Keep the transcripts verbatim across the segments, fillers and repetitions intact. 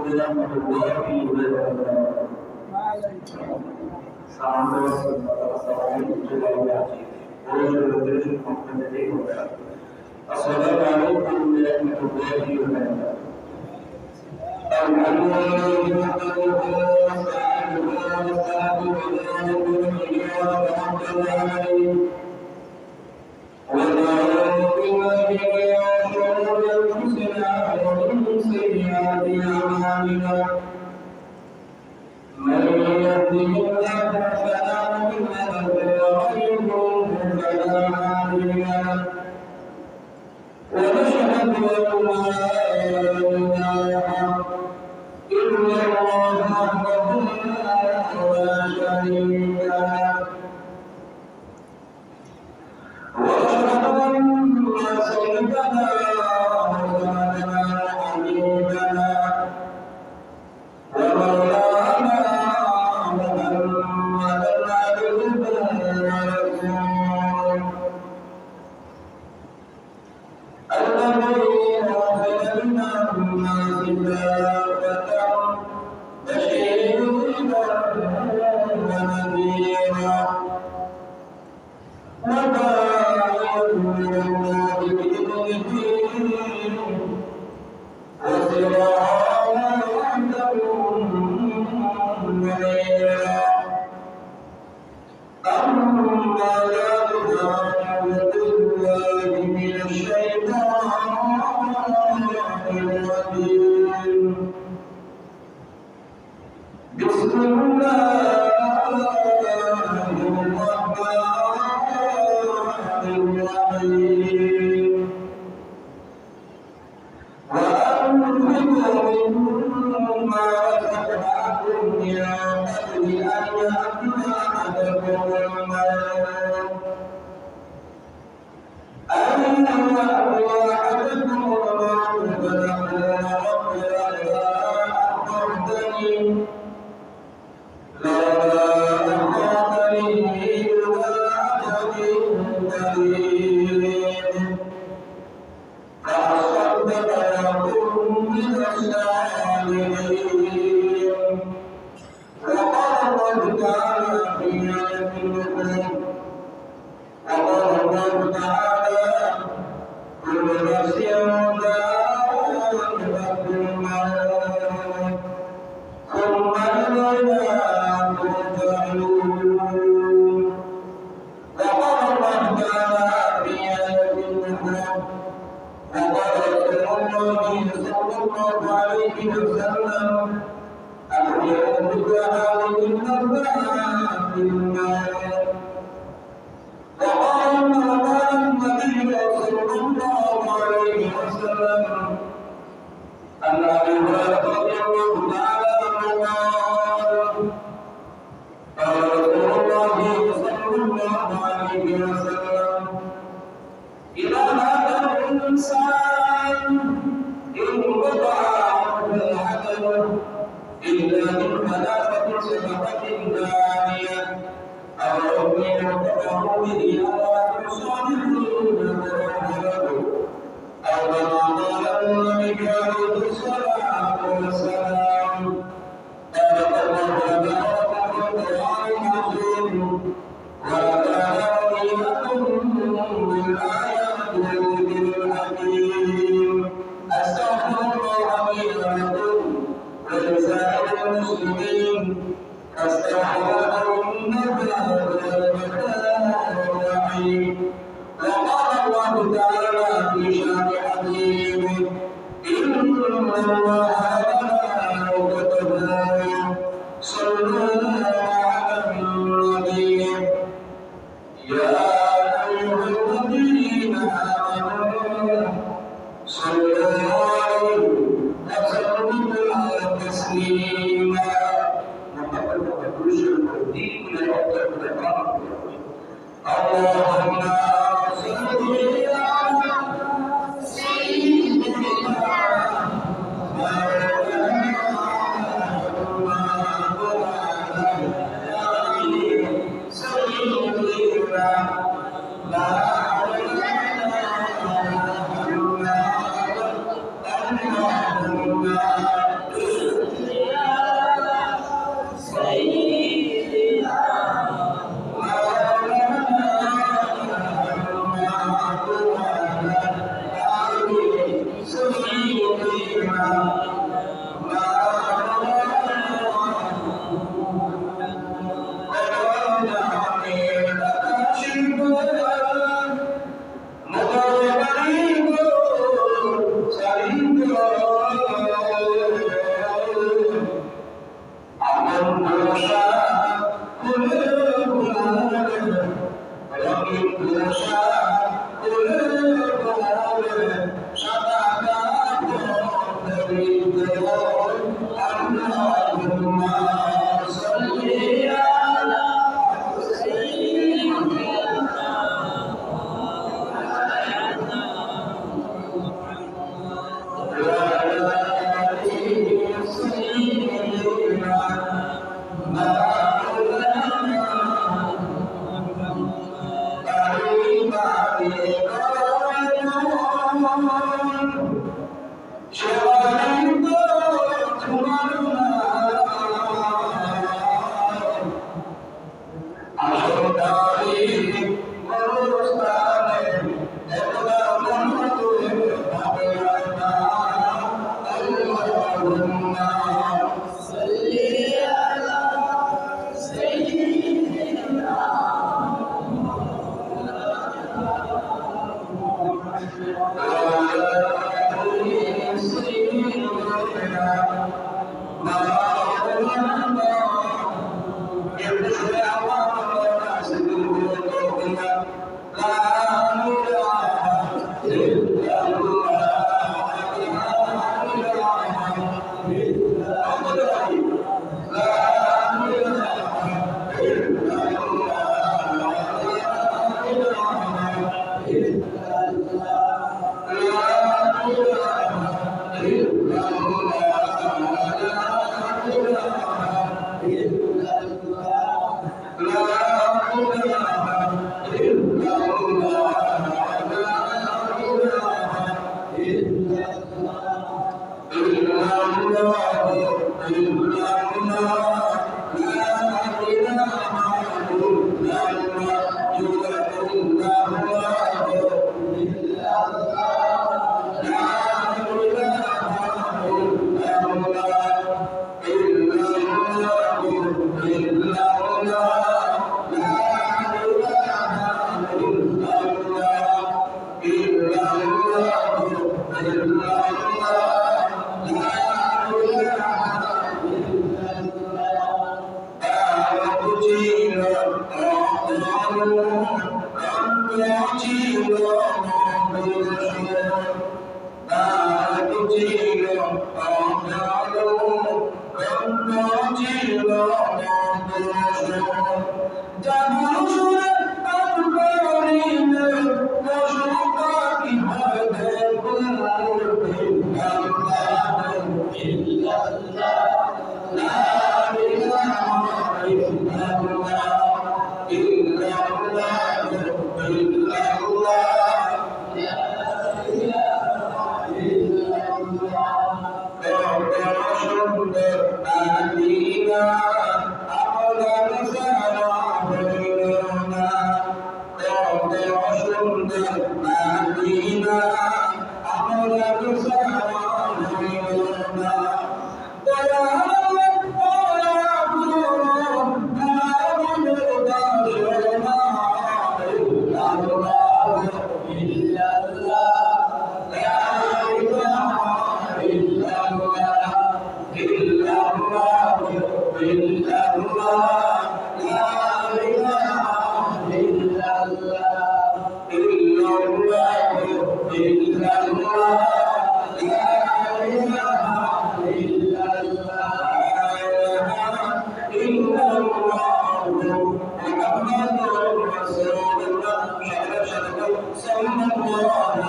ورحمة الله وبركاته. السلام عليكم ورحمة الله وبركاته. الحمد لله نحمده ونستعينه ونستغفره ونؤمن به ونتوكل عليه. ونعوذ بالله من شرور أنفسنا ومن سيئات أعمالنا. من يهده الله فلا مضل له ومن يضلل فلا هادي له. ونشهد أن لا إله إلا الله وحده لا شريك له. ونشهد أن سيدنا وسندنا وحبيبنا ومولانا محمدا عبده ورسوله. الذي أرسل إلى الناس كافة بشيرا ونذيرا وداعيا إلى الله بإذنه وسراجا منيرا. أما بعد، فأعوذ بالله من الشيطان الرجيم. بسم الله الرحمن الرحيم. وأنفقوا مما رزقناكم من قبل أن يأتي أحدكم الموت، أن يأتي أحدكم الموت فيقول رب لولا أخرتني، لولا أخرتني إلى أجل قريب فأصدق وأكن من الصالحين. وقال الله تعالى في آية أخرى، وقال الله تعالى: كل نفس ذائقة الموت ثم إلينا ترجعون. وقال الله تعالى في آية أخرى، وقال رسول الله صلى الله عليه وسلم: أحيوا ذكر هذه الأربعة في الموت. وقال، وقال النبي صلى الله عليه وسلم عن أبي هريرة رضي الله تعالى عنه قال، قال رسول الله صلى الله عليه وسلم: إذا مات الإنسان انقطع عنه عمله إلا من ثلاثة: صدقة جارية أو علم ينتفع به أو ولد صالح يدعو له أو كما قال النبي عليه الصلاة والسلام. بارك الله لنا ولكم في القرآن العظيم، ونفعنا وإياكم بالآيات والذكر الحكيم. أستغفر الله لي ولكم ولسائر المسلمين، فاستغفروه إنه هو الغفور الرحيم. قلوبهم شتى. اللهم صل على سيدنا وعلى آل سيدنا مولانا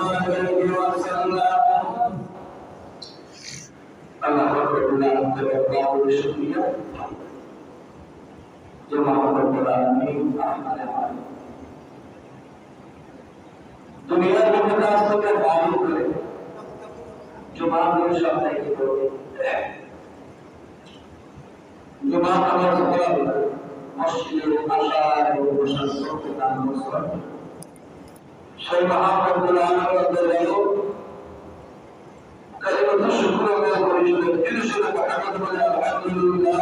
আল্লাহ রাব্বুল আলামিনের দরবারে শুকরিয়া যে মহান রব্বুল আলামিন আপনাদের দুনিয়ার মধ্যে কাজ থেকে বাড়ি করে জুমার দিন সপ্তাহে কি করবে? জুমার নামাজ পড়া, মসজিদে আসা এবং বসার তৌফিক দান করছেন। সেই মহান রব্বুল আলামিনের দরবারে কালিমাতুশ শুকর আদায় করি, শুধু ফিরে শুধু আহমদ বলে আলহামদুলিল্লাহ।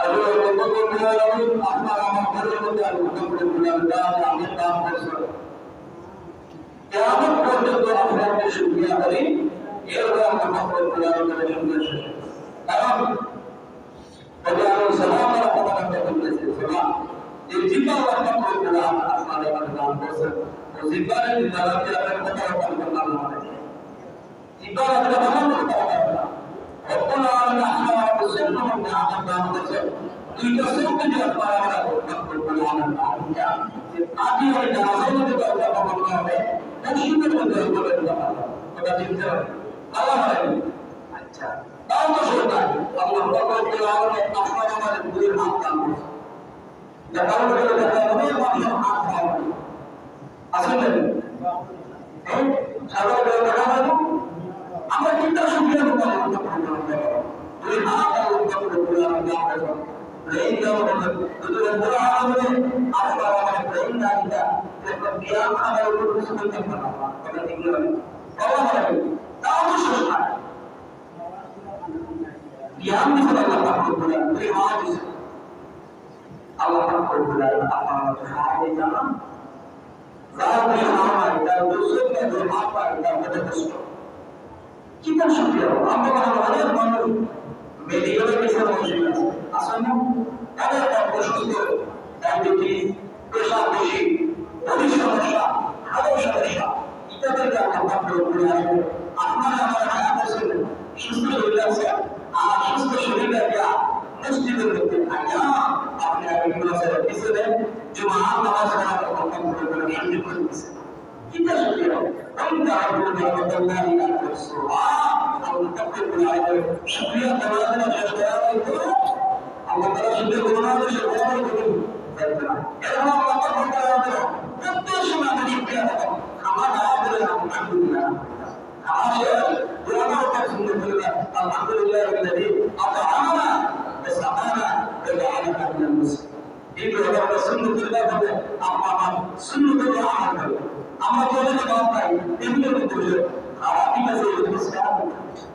আল্লাহ রাব্বুল আলামিন আপনার আমার ঘরের মধ্যে আল্লাহ রাব্বুল আলামিন দান, আমি দান করছেন। কিয়ামত পর্যন্ত আপনাকে শুকরিয়া করি, এর দ্বারা আমার মহব্বত প্রদান করে শুকরিয়া শেষ। কারণ ওই যে আমি সালাম আর আপনার একটা বলতেছি, সালাম। যে জিব্বা আল্লাহ পাক রব্বুল আলামিন আপনার ইবাদত দান করছেন, ওই জিব্বারে জিব্বা রাখতে আপনার কথা বলতে পারলাম না। জিব্বা রাখতে পারলাম না, কথা বলতে পারলাম না। রব্বুল আলামিন আপনার আমাদের চোখ এবং কান দান করছেন। দুইটা চোখ যদি আপনার আমাদের আল্লাহ পাক রব্বুল আলামিন দান করেন, যে আগে ওই জানাজার মধ্যে তো আল্লাহ পাক রব্বুল আলামিন মসজিদের মধ্যে আল্লাহ পাক রব্বুল আলামিন। কথা ঠিক আছে? আল্লাহ বলেন, আচ্ছা, তাও তো শোন না, আল্লাহ পাক রব্বুল আলামিন আপনার আমাদের দুই হাত দান করছেন। দেখা গেল যে দেখা গেল যে মানুষের হাত খাওয়া। আসলে, হ্যাঁ? সাগরে গেলে দেখা গেল, আমরা চিন্তা শুক্রিয়া করতে পারি না। দুই হাত আর উত্তম করে ঘুরে আমরা যা করবো। ব্রেন দেওয়া হবে, যদি রব্বুল আলামিনে আপনার আমার ব্রেন না দিতা, একটা ব্যায়াম আমার উপর কিছু করতে পারতাম না। কথা ঠিক না? বাবা বলে, তাও তো শেষ না। ব্যায়াম দিতে পারলাম না, দুই হাত দিতে। আল্লাহ পাক রব্বুল আলামিন আপনার আমাদের সহায় জানান। যার দুই হাত নাই, তার দুই চোখ নাই, দুই হাত নাই, তার মধ্যে কষ্ট। কিতা শুক্রিয়া? আমরা অনেক মানুষ মেডিকেলে গেছে, মানুষ আছে, আছে না? তাদের একটা অসুস্থ, ডায়াবেটিস, প্রেশার বেশি, বডির সমস্যা, হাড়ের সমস্যা, ইত্যাদি আল্লাহ পাক রব্বুল আলামিন আপনারা আমার হায়াত আছেন, সুস্থ শরীর আছে, আর সুস্থ শরীর রাখিয়া মসজিদের মধ্যে থাকিয়া আপনি আগে ইমামের পিছনে জুমার নামাজ পড়ার কথা বলে বলে শান্তি করে দিয়েছে। কিতা শুক্রিয়া? وإن تعدوا نعمة الله لا تحصوها। আল্লাহ পাক রব্বুল আলামিনের শুক্রিয়া করার জন্য শেষ করা হয়তো আল্লাহ তাআলা শুক্রিয়া করার জন্য শেষ করা হয়তো যাইতো না। এরকম আল্লাহ পাক রব্বুল আলামিনের প্রত্যেক সময় আমি শুক্রিয়া করতাম। আমার নাম বলে আলহামদুলিল্লাহ। আমার শেষ দোয়া করতাম সুন্নত করে, الحمد لله الذي أطعمنا وسقانا وجعلنا من المسلمين। এই যে আমরা সুন্নতের ব্যাপারে আমরা আমার সুন্নতের আমল করি। আমরা তো অনেকে বাদ পাই, এগুলো কিন্তু বুঝে। খাওয়া ঠিক আছে, এগুলো পরিষ্কার।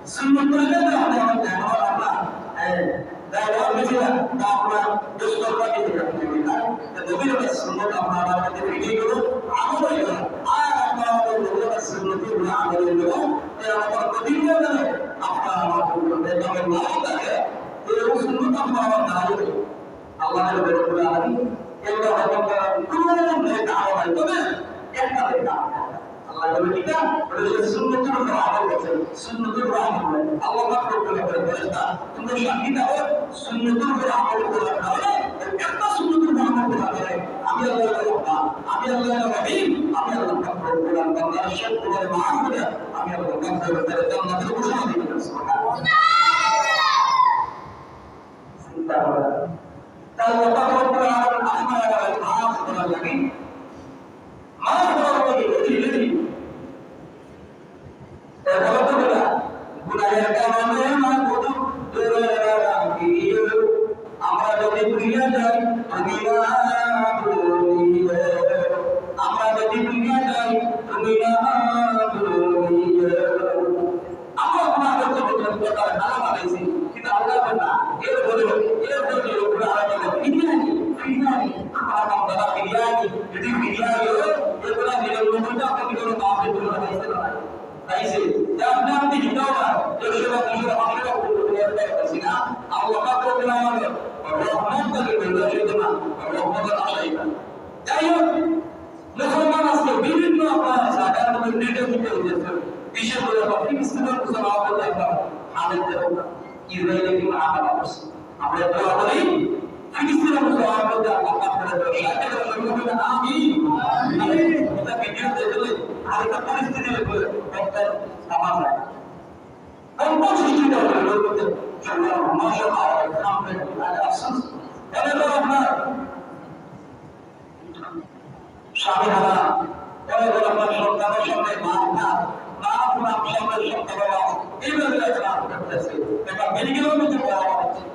সুন্নতের ব্যাপারে আমরা আমার ধ্যান রাখা, হ্যাঁ, তাই আমার বুঝি না, তা আমরা দুষ্কর্ম কি করে করতে পারি, হ্যাঁ? তো নবীর একটা সুন্নত আমরা আমার মধ্যে রেখে গেল, আমল হয়ে গেল। আর আমরা আমাদের নবীর একটা সুন্নতি আমরা আমল হয়ে গেল, তাই আমাদের প্রতিজ্ঞা করে আপনারা আমার জন্য বেকামে না থাকে, এই সুন্নত আমরা আমার ধারণ করি। আল্লাহ রব্বুল আলামিন এগুলো হয়তো কোনো নেক আমল হয়, তবে একটা নেক আমল। আল্লাহ বলে, "কিতা?" বলে, "সে সুন্নতের উপর আমল করছে, সুন্নতের উপর আমল করে।" আল্লাহ পাক রব্বুল আলামিন বলে, "ফেরেশতা, তোমরা সাক্ষী দাও, সুন্নতের উপর আমল করার কারণে, একটা সুন্নতের উপর আমল করার কারণে আমি আল্লাহ রহমান, আমি আল্লাহ রহিম, আমি আল্লাহ পাক রব্বুল আলামিন বান্দার সব গুনাহ মাফ করে, আমি আল্লাহ পাক রব্বুল আলামিন জান্নাতের ঘোষণা দিয়ে দিলাম।" সুবহানাল্লাহ। চিন্তা করেন। তাই আল্লাহ পাক রব্বুল আলামিন আপনার আমার মাফ করার লাগি, মাফ করার লাগি ready, ready। এ বলো তো বেটা, গুনাহের কারণে মাবুদ দূরে রাখিও। আমরা যদি দুনিয়া যাই, তুমি না দুনিয়া। আমরা যদি দুনিয়া যাই, তুমি না দুনিয়া। আমরা গুনাহ করতে করতে বেকার হারা বানাইছি, কিন্তু আল্লাহ বলেন না। এর বদলে, এর বদলে উপরে আল্লাহ বলেন, "ফিরিয়ে আনি, ফিরিয়ে আনি, আমার বান্দারা ফিরিয়ে আনি, যদি ফিরিয়ে আনি, এর বদলে নিরানব্বইটা আপনি কোনো মাফের জন্য পাইছে না।" পাইছে। যে আপনি, আপনি হিটাও না, একশো বা দুইশো বা পাঁচশো বা কোনো একটা পাইছি না। আল্লাহ পাক বলেন, "আমার রহমত তাকে বেরোয় না, রহমতের আশাই না।" যাই হোক, মুসলমান আজকে বিভিন্ন আপনার জায়গার মধ্যে নেটে দিতে হইতেছে। বিশেষ করে আমরা ফিলিস্তিনের মুসলমান বলতে আমরা হামেদ দেব না। ইসরায়েলে কিন্তু হামলা করছে। আমরা দোয়া করি, ফিলিস্তিনের মুসলমান বলতে আল্লাহ পাক করে দেবে। সাহায্য করে সঙ্গে বলবেন, "আমিন।" আমিন। এটা ভিডিও দেখলে আর একটা পরিস্থিতি হলে একটা সমাজ হয়। কোন কোন সৃষ্টি করে? আল্লাহ, মাশাআল্লাহ, আলহামদুলিল্লাহ, আফসোস। এবার আপনার স্বামী হারা, এবার আপনার সন্তানের সামনে মা হারা, মা আপনার সামনে সন্তান হারা, এইভাবে আপনার করতেছে। এটা মেডিকেলের মধ্যে বলা হচ্ছে।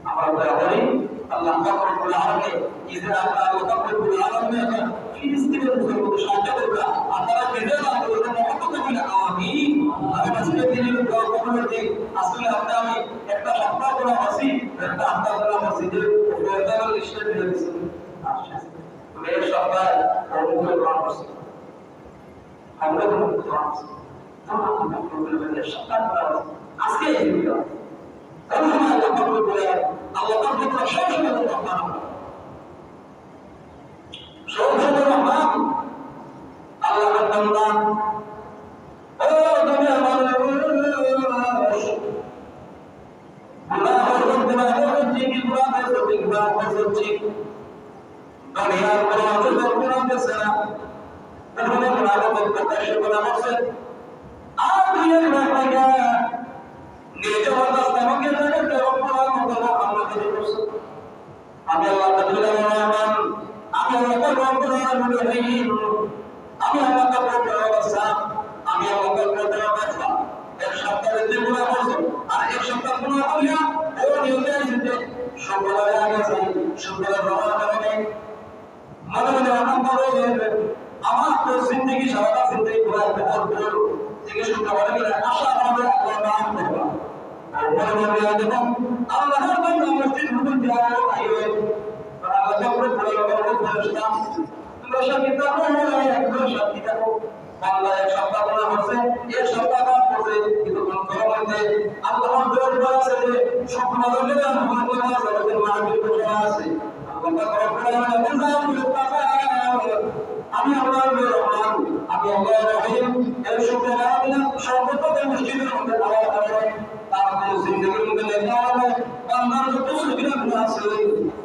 আমরা দোয়া করি, আল্লাহ পাক রব্বুল আলামিন, ইসরায়েল আল্লাহ পাক রব্বুল আলামিন ফিলিস্তিনের মুসলমানদের সাহায্য করবে। আপনারা নিজেরা আল্লাহর মহব্বত করবেন, আমিন। আমি আজকে দিনের দোয়া কবুল করতে, আসলে আপনি আমি একটা সপ্তাহ করে আছি, একটা আধা করে আছি, যে ওয়েদারের লিস্টে দিয়ে দিচ্ছি। আচ্ছা, তুমি এক সপ্তাহ অমুকের দোয়া করছি। আমরা তো মুক্ত আছি। আমরা তো মুক্ত হয়ে গেলে সব কাজ করা উচিত। আজকে এই দিনটা। তাহলে আমরা আল্লাহ পাক বলে, আল্লাহ পাক বলে, সব সময় বলতে পারবো না। দুনিয়ার কোনো মানুষ কোরআন দিচ্ছে না। কোনো কোনো আগে বক্তব্য সে বলে বসে, আর দুই এক মাস আগে নিজে আমার কাছ থেকে গিয়ে তাকে প্রেরণ করার মতো আমার কাছে করছে। আমি আল্লাহ তাআলা রহমান, আমি আল্লাহ তাআলা রহমান রহিম, আমি আল্লাহ তাআলা রহমান সাহেব, আমি আল্লাহ তাআলা রহমান সাহেব। এক সপ্তাহে যে গুণা করছে, আর এক সপ্তাহ গুণা করিয়া ও নিয়তে আছে যে শুক্রবারে আগে যাই, শুক্রবারে রওনা করে। মনে মনে এখন বড় হয়ে যাবে। আমার তো জিন্দেগি, সারাটা জিন্দেগি ঘোরার ভেতর ভুল। জিজ্ঞেস করতে পারে কিনা, আশা আমাদের আল্লাহ মাফ করবা। আর মনে মনে আর যখন আল্লাহর জন্য মসজিদ হুজুর যাওয়া আইবে, আর আল্লাহ যখন বলে, বলে, বলে, বলে, তোমরা শান্তি থাকো, তোমরা শান্তি থাকো। বান্দা এক সপ্তাহ গুণা করছে, এক সপ্তাহ পাপ করছে, কিন্তু অন্তর মধ্যে আল্লাহর দরবার আছে যে শুক্রবার দিলে আর মনে মনে আছে, মাহফিল বসে আছে। আমি আল্লাহ রহমান, আমি আল্লাহ রহিম। এই শুক্রবার দিন সর্বপ্রথম মসজিদের মধ্যে দাঁড়ায় দাঁড়ায় তার কোনো জিন্দেগির মধ্যে লেখা হবে, বান্দার যত সগিরা গুনাহ আছে,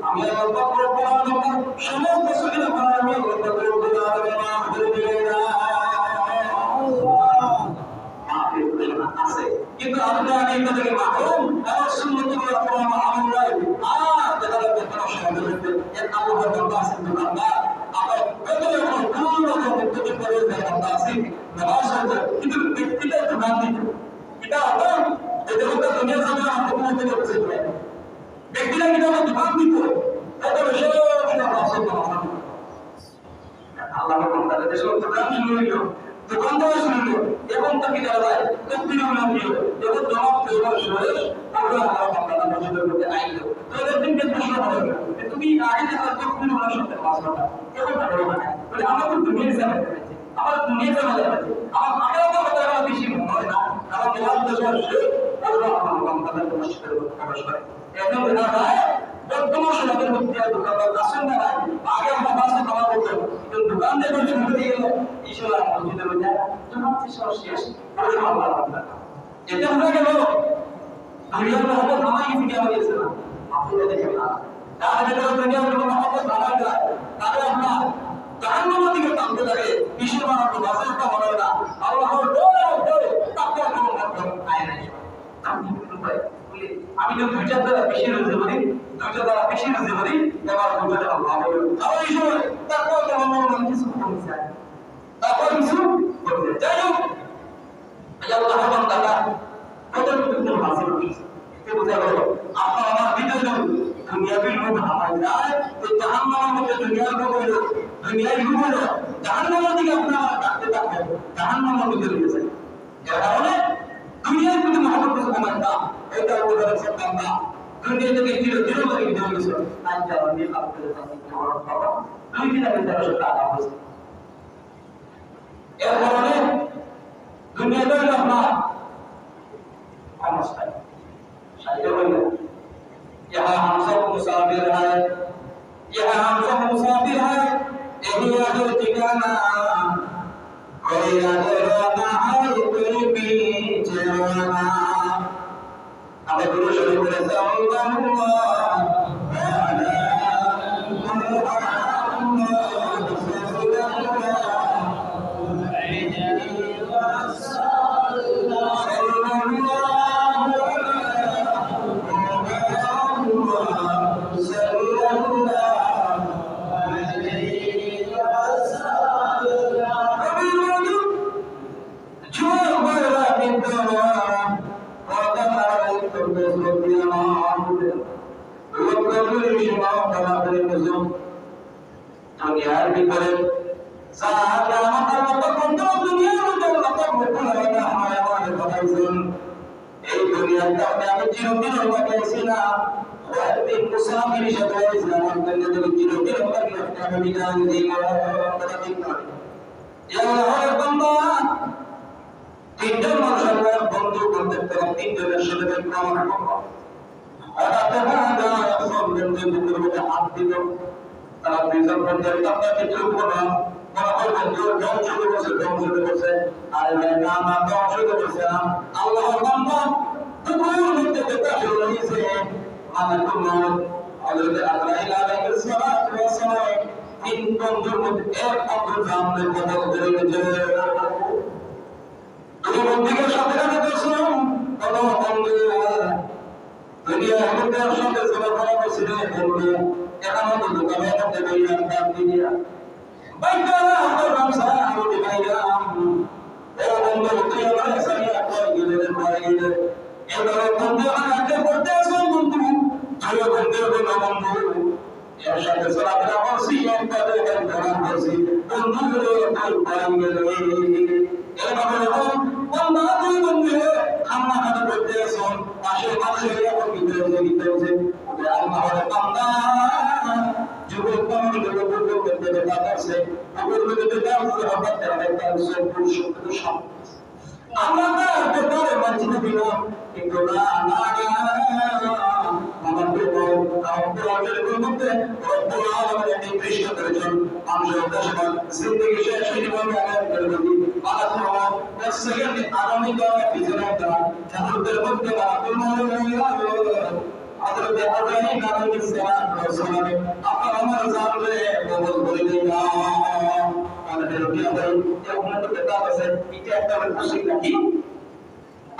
আমি আল্লাহ পাক রব্বুল আলামিন সমস্ত সগিরা গুনাহ আমি আল্লাহ পাক রব্বুল আলামিন মাফ করে দিবেন। আছে। কিন্তু আপনি আমি এটা থেকে মাহরুম, কারণ সুন্নতুল্লাহ কোনো আমল নাই। আর দেখা যাচ্ছে কোনো সমাজের মধ্যে এক আল্লাহর বান্দা আছেন, দোকানদার, আপনার ভেতরে কোনো কোনো রকম উত্তেজন করে যে বান্দা আছে, নামাজ হয়তো, কিন্তু ব্যক্তিটা দোকান দিত। এটা হতো, এটা হতো দুনিয়ার সামনে আমার কোনো উত্তেজন করছে না। ব্যক্তিটা কিন্তু আমার দোকান দিত, ভেতরে সব সময় মাসুম নামাজ। আল্লাহ বলুন, তাহলে যে সমস্ত দোকান শুরু হইল, দোকানদার শুরু হইল, এখন তো কি করা যায়? তকবির উল্লাম দিল, এখন জবাব দেওয়ার শেষ, তারপরে আমার বান্দা মসজিদের মধ্যে আইল। তো এদের দিনকে প্রশ্ন হবে, যে তুমি আগে দেখা তকবির উল্লাম শুনতে পারছো না, এখন তো বলো না। বলে, আমার তো দুনিয়ার জায়গা হয়েছে, আমার দুনিয়ার জায়গা হয়েছে, আমার আগে তো কথা আমার বেশি মনে হয় না, আমার জবাব দেওয়ার শেষ, তারপরে আমার বান্দা মসজিদের মধ্যে প্রবেশ করে। এখন দেখা যায়, বর্তমান সমাজের মধ্যে আর দোকানদার আসেন না, নাই। আগে আমরা পাঁচটা খাবার করতাম, কিন্তু দোকান থেকে শুরু হয়ে গেল, এই সময় আমরা মসজিদে রোজা, তোমার যে সব শেষ, ওই সময় আমরা রাখতাম। এটা হয়ে গেল, দুনিয়ার মহব্বত আমার এই দিকে আমাদের ছিল না। আপনি দেখেন না। তার ভেতরে দুনিয়ার কোনো মহব্বত আমার যায়, তাহলে আমরা জাহান্নামের দিকে টানতে লাগে, কিসের বানাবো, বাজারটা বানাবে না। আল্লাহর ডরে, ডরে, তাকওয়ার কোনো মহব্বত আয় নাই। আমি কি করতে পারি? বলি, আমি তো দুইটা দ্বারা বেশি রুজি করি, দুইটা দ্বারা বেশি রুজি করি, এবার দুইটা দ্বারা ভালো করি। তাহলে এই সময় তাকওয়া তো আমার মনে কিছু কমে যায়। তাকওয়া কিছু কমে যায়। যাই হোক, এই আল্লাহ এবং তাআলা কত কিছু হাসিল করছে। এতে বোঝা গেল, আপনার আমার ভিতরে যদি দুনিয়াবি লোভ হামাই যায়, তো জাহান্নামের মধ্যে দুনিয়ার লোভ হইল, দুনিয়ার লোভ হইল, জাহান্নামের দিকে আপনার আমার ডাকতে থাকবে, জাহান্নামের মধ্যে নিয়ে যায়। এর কারণে দুনিয়ার প্রতি মহব্বত কিছু কমায় না, এটা উপকারের সব কাম না। দুনিয়া থেকে চির চির করে বিদায় হয়েছে, তাই যাওয়া নিয়ে কাজ করে তাকে কি বড় বাবা, দুই দিন আগে তেরোশো টাকা হয়েছে। এর কারণে দুনিয়াটা হইল আপনার অবস্থা। সাহিত্য বলল, "ইহা হাম সব মুসাফির হ্যায়, ইহা হাম সব মুসাফির হ্যায়, এহি আখের ঠিকানা, কই আগে রওনা হ্যায়, কই পিছে রওনা।" আমরা দুরূদ শরীফ পড়ে, সাল্লাল্লাহু আলা মুহাম্মাদ সাল্লাল্লাহু আলাইহি ওয়াসাল্লাম। দুনিয়ার ভিতরে যা কিয়ামতের মতো পর্যন্ত দুনিয়ার মধ্যে আল্লাহ তাআলা মুকুল হয় না, হয় আমার কথা শুন। এই দুনিয়ার কারণে আমি চিরদিন আল্লাহ পাইছি না, কয়েকদিন মুসাফির হিসাবে আইছি, আমার জন্য যদি চিরদিন আল্লাহ পাইছি, আমি বিদায় দিব, কথা ঠিক নয়। ইয়া আল্লাহর বান্দা, তিনজন মানুষ আল্লাহর বন্ধু বলতে পারে, তিনজনের সাথে দেখা করবো। হঠাৎ দেখা যায়, একজন বন্ধু বুকের মধ্যে হাত দিল। তারা দুইজন বন্ধু, "আপনাকে কেউ বলো না, মনে হয় বন্ধু ঢং শুরু করছে, ঢং শুরু করছে।" আরে ভাই, না, না, ঢং শুরু করছে না। আল্লাহর বান্দা, বুকের মধ্যে দেখা শুরু হয়েছে। মালাকুল মউত, হযরত আজরাইল আলাইহিস সালাতু ওয়াস সালাম, বন্ধুর মধ্যে এক বন্ধু জানলে কতল করে গেছে। দুই বন্ধুকে সাথে সাথে দেখলাম, বলো বন্ধু, দুনিয়ার মধ্যে একসাথে চলাফেরা করছি রে বন্ধু, এখানে বন্ধু কবে একটা দুনিয়ার দাম দিয়া বাইরে আমার রামসা আমি বাইরাম। ও বন্ধু, তুই আমার সাথে কই গেলে রে, কই গেলে? এবার বন্ধু আমার আগে পড়তে আসো বন্ধু, তুই বন্ধু, বন্ধু, বন্ধু। এর সাথে চলাফেরা করছি, এর সাথে এর ধরা করছি, বন্ধু রে, তুই কই গেলে? এর ব্যাপারে এখন বন্ধু, দুই বন্ধু, আমরা হাতে ধরতে আসুন, পাশে মানুষের এখন ভিতরে যে ভিতরে যে, ওকে আল্লাহ বলে, বান্দা, যুবক মানুষ গুলো বুকের মধ্যে ব্যথা করছে, বুকের মধ্যে ব্যথা করছে, হঠাৎ করে একটা সব পুরুষ শক্তি তো সব। আমরা তো একটা করে মানছি না দিলাম, কিন্তু না, না, না, আমার তো বড়, আমার তো আমাদের মধ্যে রব্বুল আলামিন নির্দিষ্ট করেছেন, মানুষের দেশে জিন্দগি শেষ হয়ে যাবে, আমি আপনাদের বলি, মালাকুল মউত এক সেকেন্ড আগামী কাল পিছনে একটা মুহূর্তের মধ্যে মালাকুল মউত হযরত আজরাইল আলাইহিস সালাতু ওয়াস সালাম, আপনার আমার জানরে কবজ করে নিলাম। আর বেরোকে আবার এই উন্নত কিতাব আছে, এটা একটা খুশি নাকি?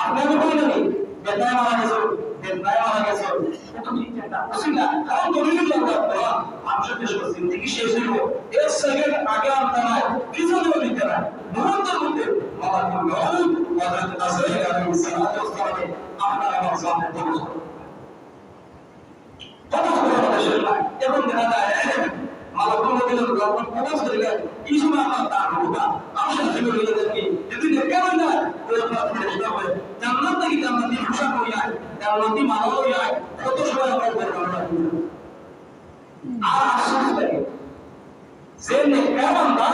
আপনি আমি বলি নাকি? বেটায় মারা গেছে, বেটায় মারা গেছে। এটা ঠিক একটা খুশি না। কারণ দলিল লাগবে আপনারা। মানুষের দেশে জিন্দেগি শেষ হইব। এক সেকেন্ড আগে আনতে নাই, পিছনেও নিতে নাই। মুহূর্তের মধ্যে মালাকুল মউত, হযরত আজরাইল আলাইহিস সালাতু ওয়াস সালামে আপনার আমার জানরে কবজ করে। কবজ করা আমাদের শেষ নয়। এখন দেখা যায়, মালাকুল মউত যখন কবজ করে নেয়, এই সময় আমার তার রূহটা আরশে আজিমে নিয়ে যায় কি? যদি নেককার হয়ে যায়, ওই আপনার ফেরেশতা হয়ে জান্নাত থেকে জান্নাতি পোশাক হয়ে যায়, জান্নাতি মালা হয়ে যায়, কত সময় আমরা উপরে আমরা আর আফসোস লাগে। যে নেককার বান্দা,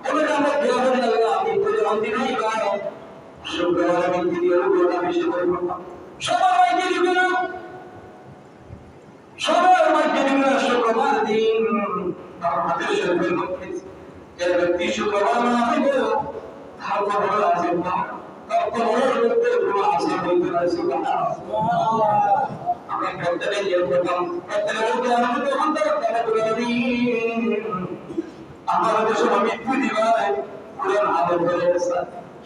ওদের আমরা দোয়া করি, "আল্লাহ, আমি তোর অধীনেই গায়।" শুক্রবার আমি দিনে ওই দোয়াটা বেশি করে করতাম। সবার মাইকে দিবে না, সবার মাইকে দিবে না। শুক্রবার দিন তার হাদিস শরীফের মধ্যে যে ব্যক্তি শুক্রবার না আসবে, তার কবর আযাব না, তার কবরের মধ্যে কোনো আযাব হইতে পারে। সুবহানাল্লাহ। আমরা প্রত্যেকে যে প্রথম, প্রত্যেকে বলতে আমরা তো অন্তর করে বলি, আমরা যে সময় মৃত্যু দিবাই, কোরআন আদর করে গেছে।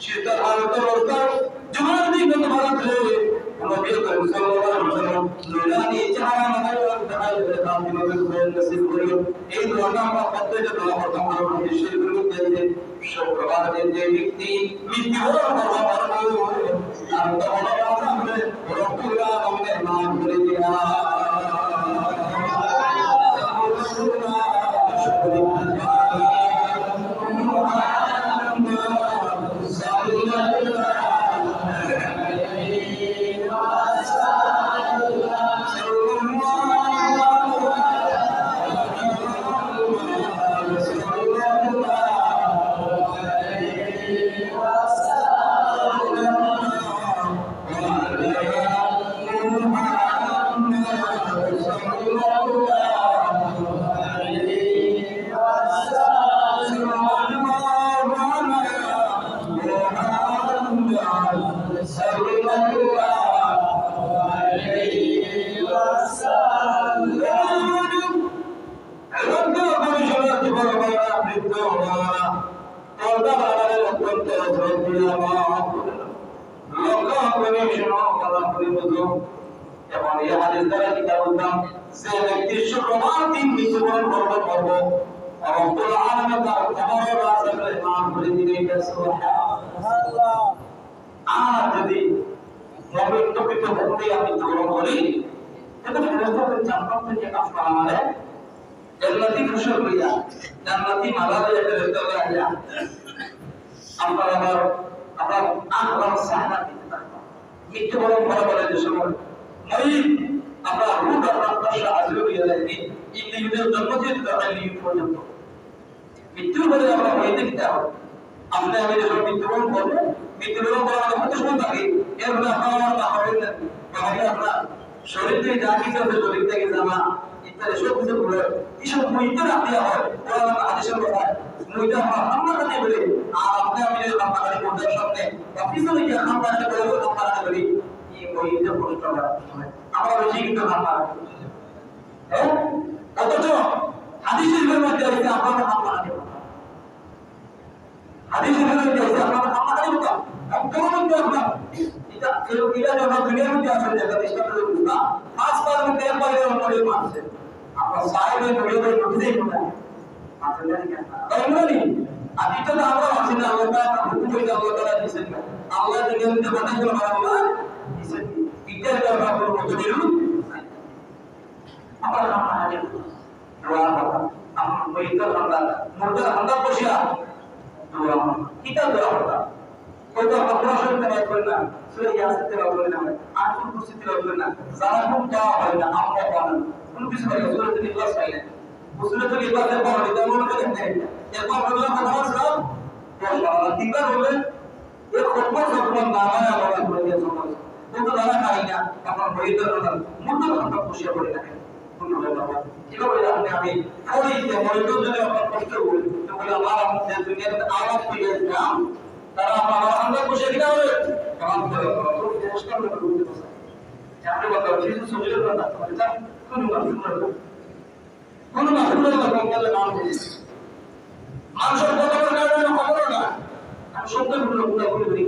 শীতের হালতে অবস্থা, জুমার দিন যত ভারত রে, নবী করিম সাল্লাল্লাহু আলাইহি ওয়াসাল্লাম নুরানি চেহারা নবী দেখাই দিলে, তার নবী কোরআন নসিব করিও। এই দোয়াটা আমরা প্রত্যেকে দোয়া করতাম, আমরা হাদিস শরীফের মধ্যে আছে, শুক্রবার দিন যে ব্যক্তি মৃত্যুবরণ করবে, তার কবর আযাব রব্বুল আলামিনে মাফ করে দিবা। এখন এই হাদিস দ্বারা কিতা বুঝলাম? যে ব্যক্তি শুক্রবার দিন মৃত্যুবরণ করবে, করবে, রব্বুল আলামিন তার কবর আযাব মাফ করে দিবে। সুবহানাল্লাহ। আর যদি মুমিন প্রকৃত মুমিন আমি গ্রহণ করি, তাহলে ফেরেশতাদের জান্নাত থেকে আপনার আমারে জান্নাতি পোশাক লইয়া, জান্নাতি মালা লইয়া ফেরেশতা লইয়া আইয়া, আপনার আমার, আপনার আহলান সাহলান দিতে থাকবো। মৃত্যুবরণ করা বলে যে সময় মরিদ, আপনার রূহ আপনার পাশে হাজির হইয়া যায়, এই, এই পৃথিবীতে জন্ম থেকে তার এই পর্যন্ত। মৃত্যুর পরে আমরা মরিদে কিতা হবে? আপনি আমি যখন মৃত্যুবরণ করবো, মৃত্যুবরণ করার আগে কত সময় থাকে, এর মধ্যে আপনার আমার মা হবেন না, বাবা কি আপনার শরীর থেকে যা কিছু আছে, শরীর থেকে জামা ইত্যাদি সব কিছু ঘুরে, এইসব মরিদে রাখতে হয়। কোরআন হাদিসের কথা, মরিদে আমার আমরা কাছে বলে, আর আপনি আমি যদি আপনার কাছে পর্দার সামনে বা পিছনে গিয়ে আপনার কাছে বলে, আপনার কাছে বলি, এই মরিদে কষ্ট হয়, আমরা বেশি কিন্তু আপনার, হ্যাঁ? অথচ হাদিস শরীফের মধ্যে আছে, আপনার হাদিসের মধ্যে আছে, আপনার, আপনার হাদিস বলতাম, একদম মধ্যে আপনার, এটা, এটা যখন দুনিয়ার মধ্যে আসে, এটা দৃষ্টান্ত দিয়ে বলতাম, পাঁচ বার মধ্যে একবার করে মারছে। আপনার সাহেব হয়ে ঘুরে ঘুরে ঘুরে ঘুরে। মারছে না, তাই না? আর এটা তো আমরা মানছি না, আল্লাহ তাআলা হুকুম হইছে, আল্লাহ তাআলা দিয়েছেন না। আল্লাহ দুনিয়ার মধ্যে পাঠাইছেন, আল্লাহ দিয়েছেন। এটা তো আমরা কোনো মতে দিলু নাই। আবার আমরা আগে দোয়া করা। আমরা মরিদর আমরা, মুর্দার আমরা বসিয়া দোয়া করা। কিতা দোয়া করা? হয়তো আমরা কোরআন শরীফ তেলাওয়াত করি না, সূরা ইয়াসিন তেলাওয়াত করি না, আয়াতুল কুরসি তেলাওয়াত করি না, যারা খুব দোয়া হয় না, আমরা পাবেন। কোন কিছু হয় না, সূরাতুল ইখলাস হয় না। সূরাতুল ইখলাস একবার হলে তার মনে হয় না। একবার হলে আমার সব দোয়া করা। তিনবার হলে এর খতম সব নামায় আমার হয়ে গেছে। কিন্তু যারা খাই না, তখন মরিদর আমরা, মুর্দার আমরা বসিয়া করি না। কিভাবে আপনি আমি করি যে মরিদ যদি আপনার কষ্ট করি, তো বলে আমার যে দুনিয়াতে আওয়াজ পেয়ে গেছিলাম, তারা আমার আমরা বসে কিনা হবে, আমার তো খুব চেষ্টা করে বুঝতে পারছে। আপনি বলতে পারছেন, কিছু সুযোগ না থাকতে পারে, যা, কোনো না, কোনো না। কোনো না, কোনো না, কোনো না, না, না। মানুষের কত বড় কারণে খবর না। আমি সত্য বললে পুরো পুরো করি,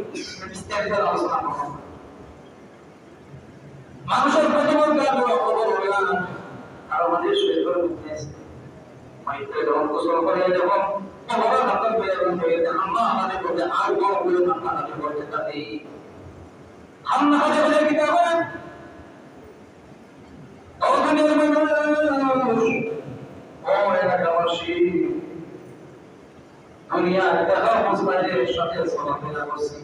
বিস্তারিত আলোচনা করব। মানুষের কত বড় কারণে খবর হবে না। আর আমাদের শরীরের মধ্যে আছে। মাইকে যখন গোসল করে, যখন কবরের হাতে পেয়ে এবং পেয়ে, আমরা আমাদের মধ্যে আর বড় করে আমরা আমাদের মধ্যে থাকি। আমরা আমাদের মধ্যে কি হবে? ও দুনিয়ার মানুষ, ও এলাকাবাসী, দুনিয়ার দেখা অবস্থায় এর সাথে চলাফেরা করছি।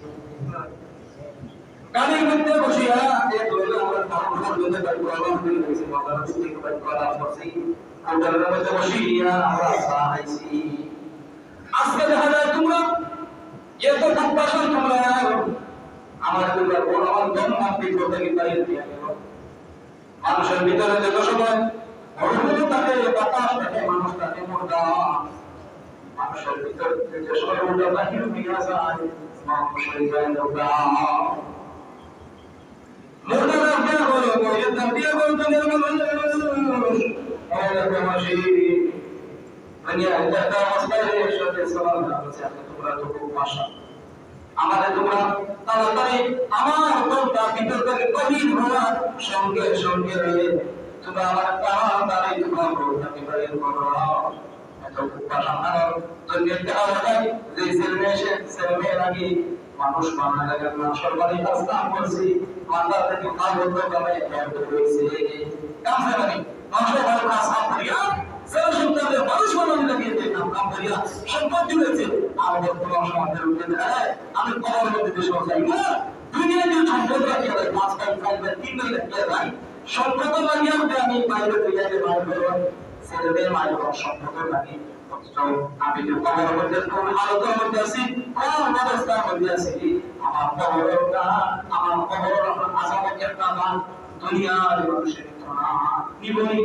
গাড়ির মধ্যে বসিয়া এক লোকে আমরা কাম করতে পারি, আল্লাহ করে গেছি, বাজার থেকে পারি, আল্লাহ করছি, হোটেলের মধ্যে বসিয়া আমরা চা খাইছি। আজকে দেখা যায় তোমরা এত ভালোবাসা তোমরা আমার দুর্গা বড় আমার দম মারতে করতে কি পারি দিয়া গেল। মানুষের ভিতরে যত সময় রূহ থাকে, বাতাস থাকে, মানুষ থাকে মুর্দা। মানুষের ভিতর থেকে যে সময় রূহটা বাহির হইয়া যায়, মানুষ হয়ে যায় মুর্দা। মুর্দা রাখতে হলো, মরিদ রাখতে হলো, দুনিয়ার মানুষ। মরিদ রাখতে হলো, দুনিয়ার একটা অবস্থায় এর সাথে সমান হচ্ছে, তোমরা তো খুব ভাষা। আমারে তোমরা তাড়াতাড়ি আমার রূহটা ভিতর থেকে বাহির হওয়ার সঙ্গে সঙ্গে তোমরা আমার তাড়াতাড়ি তোমার রূহটাকে বাহির করো। এত খুব ভাষা খারাপ। দুনিয়াতে দেখা যায় যে ছেলে মেয়ে এসে, ছেলে মেয়ে নাকি মানুষ বানায় লাগে না, সরকারি কাজ কাম করছি, মাথা থেকে ভালো তো কামে একটা হয়েছে। কাম ছাড়া নেই। মানুষের ভালো কাজ কাম করিয়া, ছেলে সন্তানদের মানুষ বানানো লাগে যে কাম কাম করিয়া, সম্পদ জুড়েছে। আর বর্তমান সমাজের উঠে দাঁড়ায়, আমি কবর মধ্যে যে সব যাই না, দুনিয়ায় যে সম্পদ রাখিয়া যায়, পাঁচ ভাই, চার ভাই, তিন ভাই রাখিয়া যায়, সম্পদ লাগিয়া উঠে আমি বাইরে থেকে আগে বাইরে বেরোয়, ছেলে মেয়ে মায়ের সম্পদ লাগে। অথচ আমি যে কবর মধ্যে কোন হালতের মধ্যে আছি, কোন অবস্থার মধ্যে আছি, আমার কবরটা, আমার কবর আজাব একটা না, দুনিয়ার মানুষের তো না, নিবই।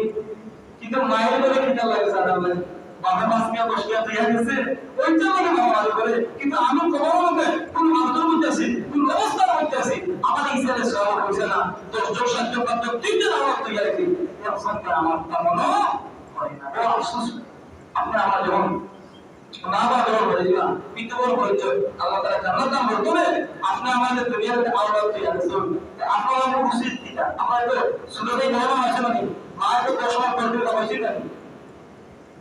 কিন্তু মায়ের করে কিতা লাগে জানা নাই। বাবা পাঁচ মিয়া দশ মিয়া তুই গেছে, ওইটা মানে বাবা ভালো করে। কিন্তু আমি কবর মধ্যে কোন হালতের মধ্যে আছি, কোন অবস্থার মধ্যে আছি, আমার ইসলামে সব হয়েছে না। দশ জন, সাত জন, পাঁচ জন, তিন জন আমার তুই গেছি। এর সঙ্গে আমার তা মনে হয় না। বড় আফসোস। আপনি আমার যখন মা বাবা যখন হয়ে গেলাম, মৃত্যুবরণ হয়েছে, আল্লাহ তাআলা জান্নাত দান করতে হবে। আপনি আমাদের দুনিয়াতে আওলাদ দিয়ে আসুন। আপনার আমার উচিত কিতা? আমরা তো ছোট থেকে বড় মানুষ আছি নাকি? মা তো দশ মাস পর পর হয়েছে নাকি?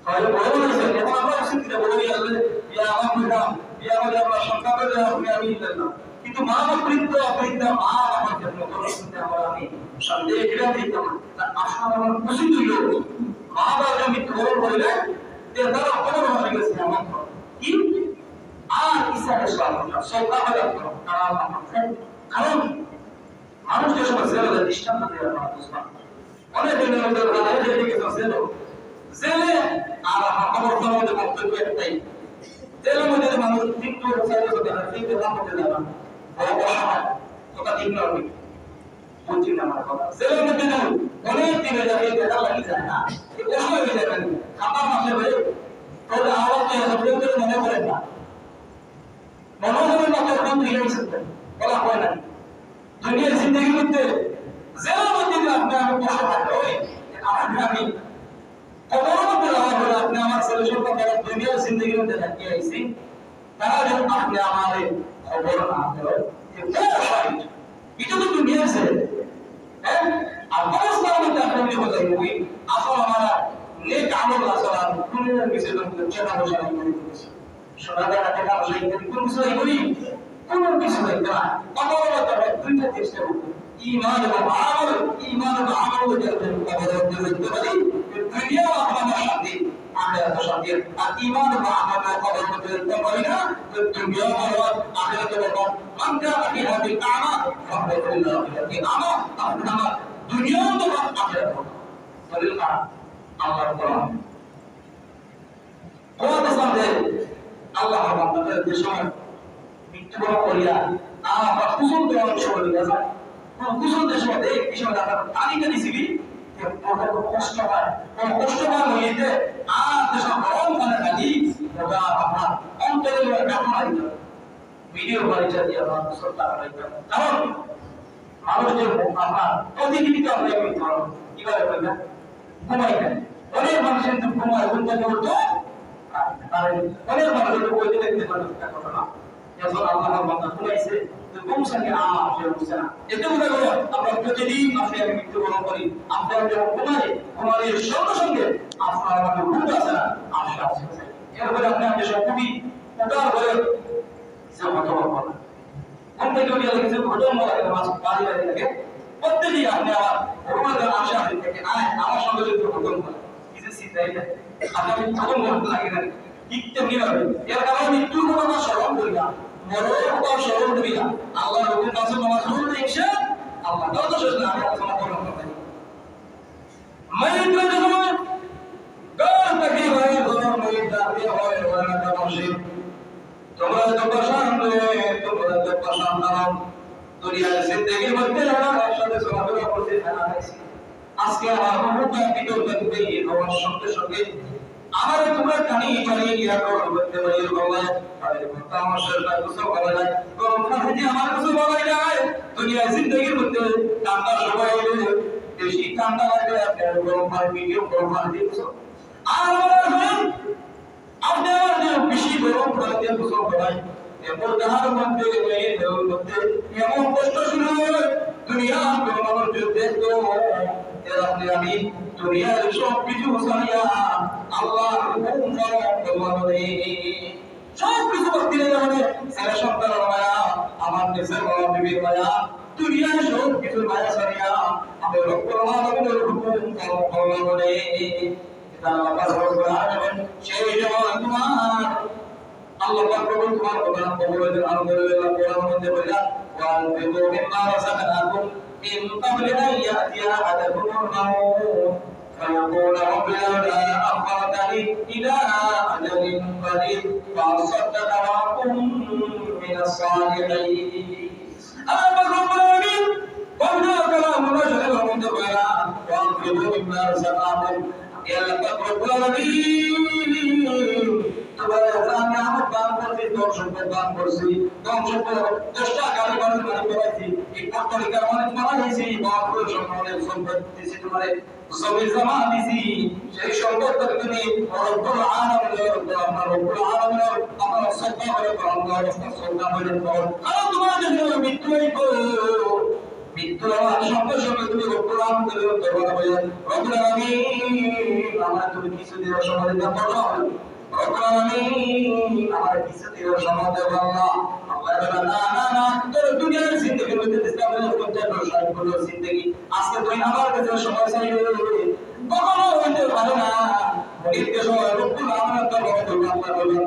তাহলে বড় মানুষ আছি, এখন আমরা উচিত কিতা? বড় হয়ে আসলে, ইয়া আমার প্রোগ্রাম, ইয়া আমাদের আমরা সন্তানদের জন্য আপনি আমি দিলেন না। কিন্তু মা আমার বৃদ্ধ, বৃদ্ধা মা আমার জন্য কোনো চিন্তা আমরা আমি সন্দেহ ফিরে দিতাম না। তা আপনার আমার উচিত হইল, মা বাবা যদি মৃত্যুবরণ করে দেয়, যে তারা খবর হয়ে গেছে আমার ঘর। কি? আর ইসলামের সব সব কাপড় কারণ কারণ মানুষ যে সময় জেলে যায়, দৃষ্টান্ত দিয়ে আমরা বুঝলাম। অনেক দিনের মধ্যে তারা এই যে গেছে জেলে, জেলে আর আমার খবর মধ্যে বক্তব্য একটাই, জেলের মধ্যে মানুষ তিন বছর, চার বছর দেখা যায়, তিন বছর মধ্যে যাবে, বড় অসহায়, কথা ঠিক না হবে। বুঝছি না আমার কথা। জেলের মধ্যে যান, অনেক দিনে যাবে, দেখা লাগি যায় না। এই অসহায় হয়ে যাবেন। খাবার মাসে হয়ে, তাহলে আওয়াজ তো এসব কেউ কেউ মনে করেন না। মনে করেন না, তখন ফিরে এসে বলা হয় না। দুনিয়ার জিন্দগির মধ্যে জেলের মধ্যে যদি আপনি আমি বসে থাকতে হয়, আপনি আমি কবরের মধ্যে যাওয়া হলে আপনি আমার ছেলে সন্তান তারা দুনিয়ার জিন্দগির মধ্যে থাকিয়া আইছি। তারা যদি আপনি আমারে খবর না দেয়, যে কোন সাইড, এটা তো দুনিয়ার ছেলে, হ্যাঁ? আর কবরস্থান মধ্যে আপনি যদি বলেন, "ওই আসল আমার নেক আমল আসল আর দুনিয়ার বিষয়ে তো টেকা পয়সা নাই, কোনো কিছু।" সোনা দানা টেকা পয়সা ইত্যাদি কোনো কিছু নাই, ওই কোনো কিছু নাই, না। কবর মধ্যে দুইটা চেষ্টা করবো। ইমান এবং আমল, ইমান এবং আমল যদি আমি কবরের মধ্যে রাখতে পারি, দুনিয়াও আপনার শান্তি, আখেরাতও শান্তি। আর ইমান এবং আমল কবরের মধ্যে রাখতে পারি না, তো দুনিয়াও বরবাদ, আখেরাতও বরবাদ। মান কানা ফি হাযিহি আ'মা ফাহুয়া ফিল আখিরাতি আ'মা, তাহলে আমার দুনিয়াও তো বরবাদ, আখেরাতও বরবাদ। দলিল কার? আল্লাহর কোরআন। কোরআন ইসলাম যে আল্লাহর বান্দাদের যে সময় মৃত্যুবরণ করিয়া, আ, বা কুশল দেওয়ার সময় নিয়ে যায়, কোন কুশল যে সময় দেয়, এই সময় তারা টানি টানি ছিবি, যে ওটা খুব কষ্ট হয়, কোন কষ্ট হয় মরিতে, আর যে সময় গরম পানি খালি, ওটা আপনার অন্তরে ওটা কাপড় আইতে। ভিডিও বাড়ি চালিয়ে আমার সব টাকা পাইতাম। কারণ মানুষ যে আপনার প্রতিদিন তো আমরা এমনি ধরো, কিভাবে বলবেন? ঘুমাই না। অনেক মানুষ কিন্তু ঘুমায়, ঘুম থেকে উঠতে পারে না। অনেক মানুষ একটু বই দেখতে পারে না, কথা না। যখন আল্লাহর বান্দা ঘুমাইছে, তো ঘুম সঙ্গে আর সে উঠছে না। এতে বোঝা গেল, আমরা প্রতিদিন আপনি আমি মৃত্যুবরণ করি। আপনি আমি যখন ঘুমাই, ঘুমানোর সঙ্গে সঙ্গে আপনার আমাদের ঘুম আসে না, আর সে আসে না। এরপরে আপনি আমি সব উঠি, উঠার পরে যে হতভম্ব না। ঘুম থেকে উঠে গেলে কিছু ঘটন বলা লাগে, মাছ বাড়ি বাড়ি লাগে। প্রত্যেকেই আপনি আমার ঘটনা যেন আসে, আপনি থেকে আয়, আমার সঙ্গে যদি ঘটন বলে। কিছু চিন্তাই নেই। আপনার ঘটন বলতে লাগে না। ঠিক তেমনি ভাবে, এর কারণে মৃত্যুর কথা আমরা স্মরণ করি না। মরণের কথা স্মরণ করি না। আল্লাহর হুকুম আছে, নামাজ পড়তে ইচ্ছা, আল্লাহ তাআলা তো শেষ না, আমি আলোচনা করলাম না। মাইয়াতরা যখন ঘর থাকি বাইর অয়, মাইয়াত ডাক দেওয়া অয়, ওরা একটা মসজিদ। তোমরা তো পাষাণ রে, তোমরা তো পাষাণ দাঁড়াও। দুনিয়ার জিন্দেগির মধ্যে আমরা একসাথে চলাফেরা করছি, খানা খাইছি। আজকে আমার মুহূর্ত ভিতর থাকবে হওয়ার সঙ্গে সঙ্গে আমার তোমরা টানি টানি নিয়ে করো করতে পারি, বাবা। আরে বাবা, আমার শরীরটা কিছু ভালো নাই, গরম পানি দিয়ে আমার কিছু ভালো নাই। দুনিয়ার জিন্দেগির মধ্যে ঠান্ডা সময় এলে বেশি ঠান্ডা লাগে, আপনি আর গরম পানি, মিডিয়াম গরম পানি দিয়ে কিছু। আর আমার এখন আপনি আমার যে বেশি গরম পানি দিয়ে কিছু ভালো নাই, এরপর জাহার মধ্যে, এই ঢেউর মধ্যে এমন কষ্ট শুরু হয়, দুনিয়ার কোনো মানুষ যদি দেখতো, এর আপনি আমি দুনিয়ার সব কিছু ছাড়িয়া আল্লাহর হুকুম পালন করলাম রে। সব কিছু বাদ দিলে মানে ছেলে সন্তানের মায়া, আমার দেশের বাবা বিবির মায়া, দুনিয়ার সব কিছু মায়া ছাড়িয়া আমি রব্বুল আলামিনের হুকুম পালন করলাম রে। এটা আল্লাহ পাক রব্বুল আলামিন। সেই জন্য তোমার আল্লাহ পাক রব্বুল তোমার কথা কবুল করেন, আলহামদুলিল্লাহ। কোরআন মধ্যে বললেন, "ওয়ানফিকু মিম্মা রাযাকনাকুম মিন ক্বাবলি আন ইয়াতিয়া আহাদাকুমুল মাউত ফায়াকুলা রাব্বি লাউলা আখখারতানি ইলা আজালিন করিব ফাআসাদ্দাকা ওয়া আকুম মিনাস সালিহিন।" আল্লাহ পাক রব্বুল আলামিন পবিত্র কালামুল্লাহ শরীফের মধ্যে বলেন, "ওয়ানফিকু মিম্মা রাযাকনাকুম।" আল্লাহ পাক রব্বুল আলামিন, তোমরা যা নিয়ামত দান করছি, ধন সম্পদ দান করছি, ধন সম্পদ দশটা গাড়ি বাড়ি মালিক বানাইছি, এই কোটি টাকার মালিক বানাইছি, মহাপুরুষ সম্মানের সম্পদ দিছি তোমারে, জমি জমা দিছি, সেই সম্পদ তুমি রব্বুল আলামিনের, আপনার রব্বুল আলামিনের, আপনার শ্রদ্ধা করে, আপনার শ্রদ্ধা করে, কারণ তোমার যদি মৃত্যু হইতো, মৃত্যু হওয়ার সঙ্গে সঙ্গে তুমি রব্বুল আলামিনের দরবারে বলে, "রব্বুল আলামিন, আমার তুমি কিছু দিনের সময় দিতে পারো?" রব্বুল আলামিন, আমার কিছু দিনের সময় দেবো আল্লাহ। আল্লাহ বলে, "না, না, না, তোর দুনিয়ার জিন্দেগির মধ্যে ইসলামের পঞ্চাশ বছর, ষাট বছর জিন্দেগি, আজকে তুই আমার কাছে সময় চাইলে কখনো হইতে পারে না।" মৃত্যুর সময় রব্বুল আলামিন তার বড় বড় আল্লাহ বলবেন,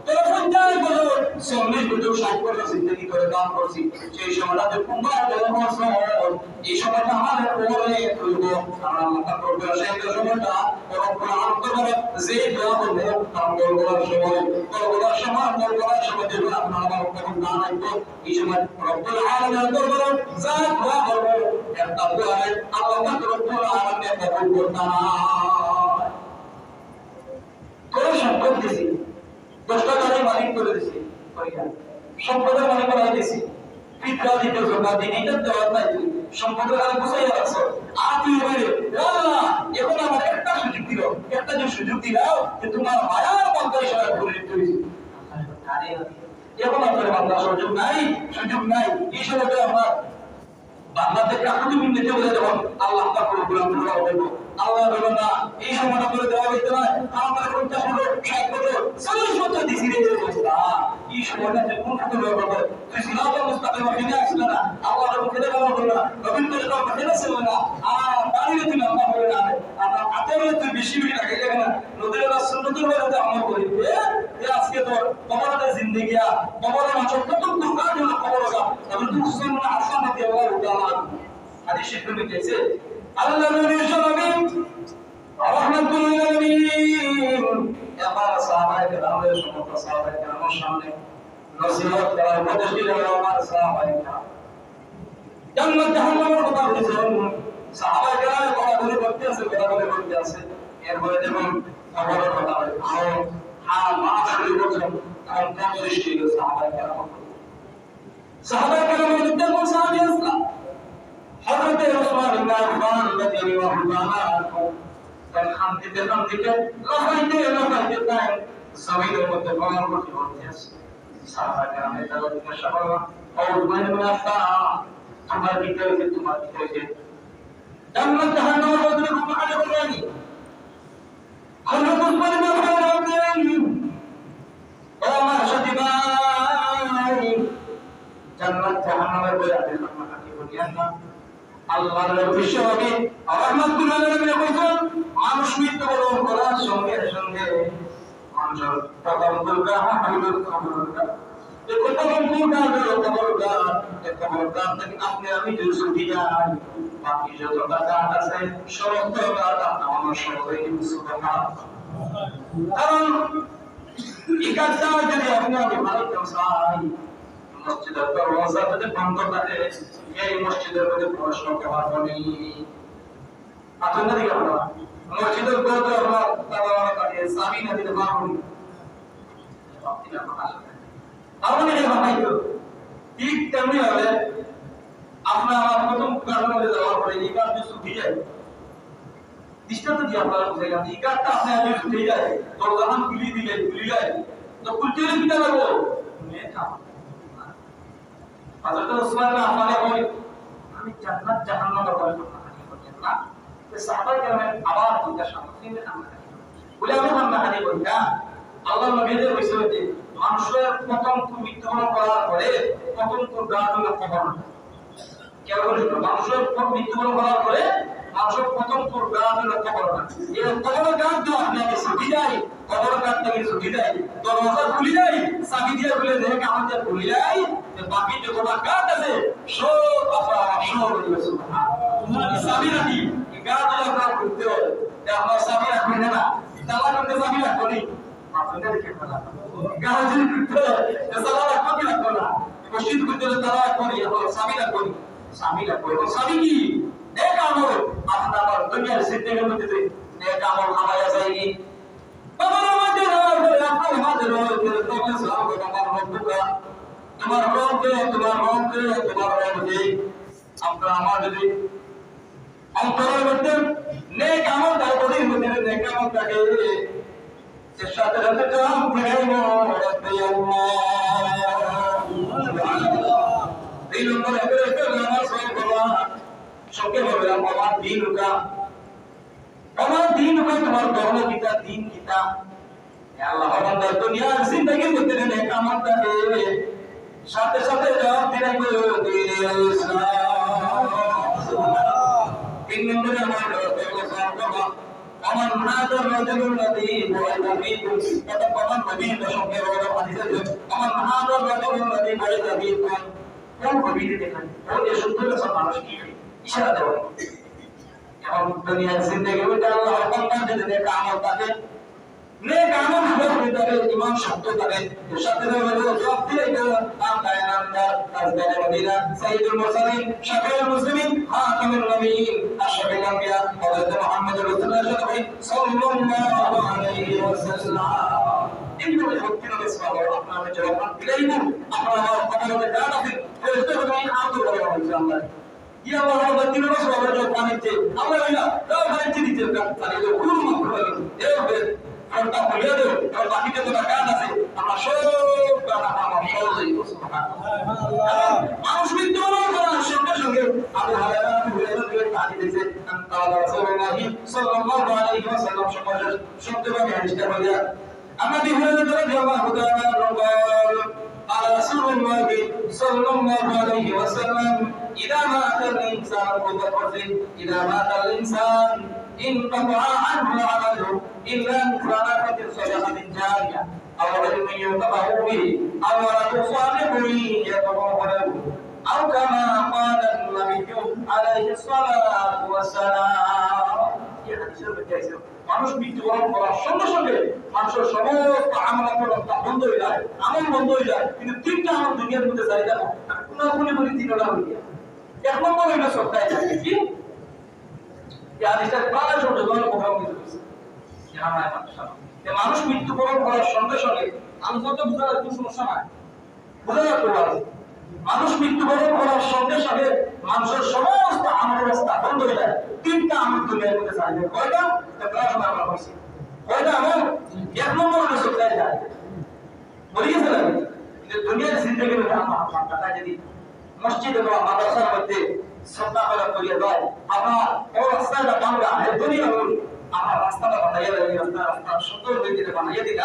"তোর পঞ্চাশ বছর, চল্লিশ বছর, ষাট বছর জিন্দেগি করে কাম করছি, সেই সময়টাতে কুম্বার দেওয়া বছর, এই সময়টা আমার পরে তুলব।" কারণ আল্লাহ পাক রব্বুল আলামিন সেই সময়টা রব্বুল আলামিন দরবারে যে দোয়া করবো, তার দরবারের সময়, দরবারের সময়, দরবারের সময় যখন আপনার আমার তখন না লাগবে, এই সময় রব্বুল আলামিনের দরবারে যা দোয়া করবো, একটা দোয়া নেই, আল্লাহ পাক রব্বুল আলামিন কবুল করতে না। তোরে সম্পদ দিছি, দশটা গাড়ি মালিক করে দিছি, কইয়া। সম্পদের মালিক বানাই দিছি। ফিতরা দিতে, জাকাত দিতে, এটা দেওয়ার নাই তুই। সম্পদের খালি বুঝাইয়া রাখছো। আর তুই বলে, "ও আল্লাহ, এখন আমার একটা সুযোগ দিল, একটা যে সুযোগ দিলাও, যে তোমার মায়ার বান্দা হিসাবে পরিণত হয়েছি।" এখন আপনার বান্দা সুযোগ নাই, সুযোগ নাই। এই সময়টা আমার বান্দাদের কাকুতি মিনতি করে যখন আল্লাহ পাক রব্বুল আলামিন বলবো, আল্লাহ বলবো, "না, এই সময়টা করে দেওয়া হইতে নয়, আমার পঞ্চাশ বছর, ষাট বছর, চল্লিশ বছর দিছি রে, রে বান্দা।" এই সময়টা যে কোন খাতে ব্যবহার করবো? তুই সিরাতাল মুস্তাকিম ফিরে আসলে না, আল্লাহর মুখে ব্যবহার করবে না, নবীর তরিকা ফিরে আসলে না, আর দাঁড়িয়ে তুই লম্বা হবে না, আর আতের তুই বেশি বেশি লাগাই যাবে না, নদীর সুন্নতের মধ্যে আমল করি, এ, এ আজকে তোর কবরটা জিন্দেগি আর কবর মাঝে কত দুর্গা দিল কবর ওটা। নবী হুসেন আফসান রাদিয়াল্লাহু তাআলা আনহু। হাদিস শরীফের মধ্যে আছে, আল্লাহর নবী সাল্লাল্লাহু আলাইহি ওয়াসাল্লাম রহমাতুল লিল আলামিন। এবার সাহাবায়ে কেরামের সমস্ত সাহাবায়ে কেরামের সামনে নসিহত করার উপদেশ দিলেন আমার সাহাবায়ে কেরাম। জান্নাত জাহান্নামের কথা বলেছেন, সাহাবায়ে কেরাম কথা বলে করতে আছে, কথা বলে করতে আছে। এরপরে যখন কবরের কথা বলে, ভালো, হ্যাঁ, মা শুরু করছেন, তখন কোন সৃষ্টি হলো সাহাবায়ে কেরাম? সাহাবায়ে কেরামের মধ্যে কোন সাহাবী আসলা? হযরতে ওসমান ইবনে আফফান রাদিয়াল্লাহু তাআলা আনহু। তাই কান্দিতে কান্দিতে, লাফাইতে লাফাইতে তাই জমিনের মধ্যে কবর করতে করতে আছে। সাহাবায়ে কেরাম তারা জিজ্ঞাসা করলো, "ও ওসমান ইবনে আফফান, তোমার কি হয়েছে, তোমার কি হয়েছে?" জান্নাত জাহান্নামের মধ্যে কোনো আগে বলেনি। হযরত ওসমান ইবনে আফফান বলেন, "ও আমার সাথী ভাই, জান্নাত জাহান্নামের বই আপনি কান্নাকাটি করিয়েন না।" আল্লাহর নবী বিশ্বনবী রহমাতুল্লিল আলামিন কইছেন, মানুষ মৃত্যুবরণ করার সঙ্গে সঙ্গে মানুষের প্রথম দুর্গা হইল কবর। এই প্রথম দুর্গা হইল কবর। এই কবর থেকে আপনি আমি যদি ছুটি যাই, বাকি যতটা কাজ আছে, সমস্ত কাজ আপনার আমার সহজে কিন্তু সুবহানাল্লাহ। কারণ এই কাজটা যদি আপনি আমি ভালো করে চাই, মসজিদের দরওয়াজা যদি বন্ধ থাকে, এই মসজিদের মধ্যে প্রবেশ করতে পারবো নি। আপনারা দিকে আপনারা মসজিদের দরওয়াজা আপনারা তালা মারা থাকে, চাবি না দিতে পারবো নি। আপনি এটা ভাবাই তো। ঠিক তেমনি হবে, আপনার আমার প্রথম কারণ মধ্যে যাওয়ার পরে এই কাজ যদি ছুটি যায়, দৃষ্টান্ত দিয়ে আপনারা বুঝে গেছেন, এই কাজটা আপনি আগে ছুটি যায়, দরজাখান খুলি দিলে, খুলি যায়, তো খুলতে হলে কিতা লাগবো? নেট আমার। হযরত ওসমান ইবনে আফফানে কয়, "আমি জান্নাত জাহান্নামের ব্যাপারে কোনো হাদিস বলছেন না।" তো সাহাবায়ে কেরামের আবার জিজ্ঞাসা করলেন, "আপনি কান্নাকাটি করেন?" বলে, "আমি কান্নাকাটি করি না।" আল্লাহর নবী যে বলছিলেন যে, মানুষের প্রথম মৃত্যুবরণ করার পরে প্রথম কোন গাছ হলো কবর। কেউ বলে শুনো, মানুষের মৃত্যুবরণ করার পরে মানুষের প্রথম কোন গাছ হলো কবর। এই কবর গাছ তো আপনাকে ছুটি যায়, কবর কাঠ থেকে ছুটি দেয়, দরওয়াজা খুলি দেয়, চাবি দিয়ে খুলে দেয়, কামড় দিয়ে খুলি দেয়, যে বাকি যতটা কাঠ আছে, সব আপনার আমার সব হয়ে গেছে। চাবি রাখি, এই গাছ হলে আপনার খুলতে হয়, যে আপনার চাবি রাখবেন না, তালা করতে চাবি রাখবো নি? আপনাদের কি করা? গাছ যদি খুলতে হয়, যে তালা রাখবো কি রাখবো না? মসজিদ খুলতে হলে তালা রাখবো নি, আপনার চাবি রাখবো নি? চাবি রাখবো। এবং চাবি কি? নেক আমল। আপনার আমার দুনিয়ার জিন্দেগির মধ্যে নেক আমল হামাইয়া যায়নি। কবরের মধ্যে যাওয়ার পরে আপনার হাজির হয়ে গেলে তবে সাহাবে তোমার রব্বুকা, তোমার রব কে, তোমার রব কে, তোমার রব কে। আপনার আমার যদি অন্তরের মধ্যে নেক আমল থাকে, বডির মধ্যে নেক আমল থাকে, এর সাথে সাথে জবাব ফিরাইব, রব্বি আল্লাহ। দুই নম্বরে ফিরে ফিরে আমার সব বলা, সবকে বললাম, আমার দিন উঠা। আমার দিন উঠা, তোমার ধর্ম কিতা, দিন কিতা? এ আল্লাহ, বান্দা দুনিয়ার জিন্দেগির মধ্যে নেক আমল থাকে, সাথে সাথে জবাব দিলাইব, দিন ইসলাম। তিন নম্বরে আমার জবাব করবা, ومن هذا الرجل الذي بعث فيكم؟ অর্থাৎ ومن النبي, এটা সম্পর্কে বড় হাদিসে আছে, ومن هذا الرجل الذي بعث فيكم? কোন নবীকে দেখেন? কোন এই সুন্দর একটা মানুষ কি? ইশারা দেওয়া। এখন দুনিয়ার জিন্দেগির মধ্যে আল্লাহ বান্দার যদি নেক আমল থাকে, নেক আমল শুরু হয়ে যাবে, ইমান শক্ত থাকে, এর সাথে সাথে জবাব দিলাইব, আতা ইমানদার, তাজদারে মদিনা, সাইয়্যিদুল মুরসালিন, শাফিউল মুসলিমিন, খাতামুন নাবিয়্যিন, আশরাফুল আম্বিয়া, হযরত মুহাম্মদুর রাসূলুল্লাহ সাল্লাল্লাহু আলাইহি ওয়াসাল্লাম। এইভাবে ভক্তি নবী সাল্লাল্লাহু আলাইহি ওয়াসাল্লাম আপনারা জবাব দিলেই না, আপনারা আমার কথা মতো গান আছে, ফেরেশতা বলে, "আমি আব্দুল বলে আমার ইসলাম নাই।" ইয়া বলে, "আমার তিন বছর হবে যে পানিতে, আমরা ইয়া, তাও পানিতে দিতে, তাহলে তো কোনো মাত্র হবে না।" এভাবে, আর তা বলিয়া দেব, আর বাকিতে তো গান আছে, আমরা সব গান عن أبي هريرة رضي الله تعالى عنه قال: قال رسول الله صلى الله عليه وسلم: إذا مات الإنسان، إذا مات الإنسان انقطع عنه عمله إلا من ثلاثة: صدقة جارية، أو علم ينتفع به، أو ولد صالح يدعو له، أو كما قال النبي عليه الصلاة والسلام. এই হাদিসের মধ্যে আছে, মানুষ মৃত্যুবরণ করার সঙ্গে সঙ্গে মানুষের সমস্ত আমল বন্ধ হয়ে যায়, আমল বন্ধ হয়ে যায়, কিন্তু তিনটা আমল দুনিয়ার মধ্যে জারি থাকে। কোন আমল বলি তিনটা হয়ে যায়? এক নম্বর হইল সদকায়ে জারিয়া। কি? এই হাদিসটা প্রায় সব যখন প্রোগ্রাম দিতে হয়েছে। যে আমার একটা সাথে। যে মানুষ মৃত্যুবরণ করার সঙ্গে সঙ্গে, আমি যত বুঝা যায়, কোনো সমস্যা নাই। বুঝা যাচ্ছে তো? মানুষ মৃত্যুবরণ করার সঙ্গে সঙ্গে মানুষের সমস্ত আমল রাস্তা বন্ধ হয়ে যায়। তিনটা আমল দুনিয়ার মধ্যে জারি থাকে। কয়টা? এটা প্রায় সময় আমরা বলছি। কয়টা আমল? এক নম্বর হলো সদকায়ে জারিয়া। বলি গেছে না? যে দুনিয়ার জিন্দেগির মধ্যে আমার আপনার টাকা যদি মসজিদে বা মাদ্রাসার মধ্যে সদকা করে করিয়া যায়, আপনার ও রাস্তাটা ভাঙা, এই দুনিয়া হল, আপনার রাস্তাটা বানাইয়া দেয়, এই রাস্তা, রাস্তা সুন্দর হয়ে দিলে বানাইয়া দিলে,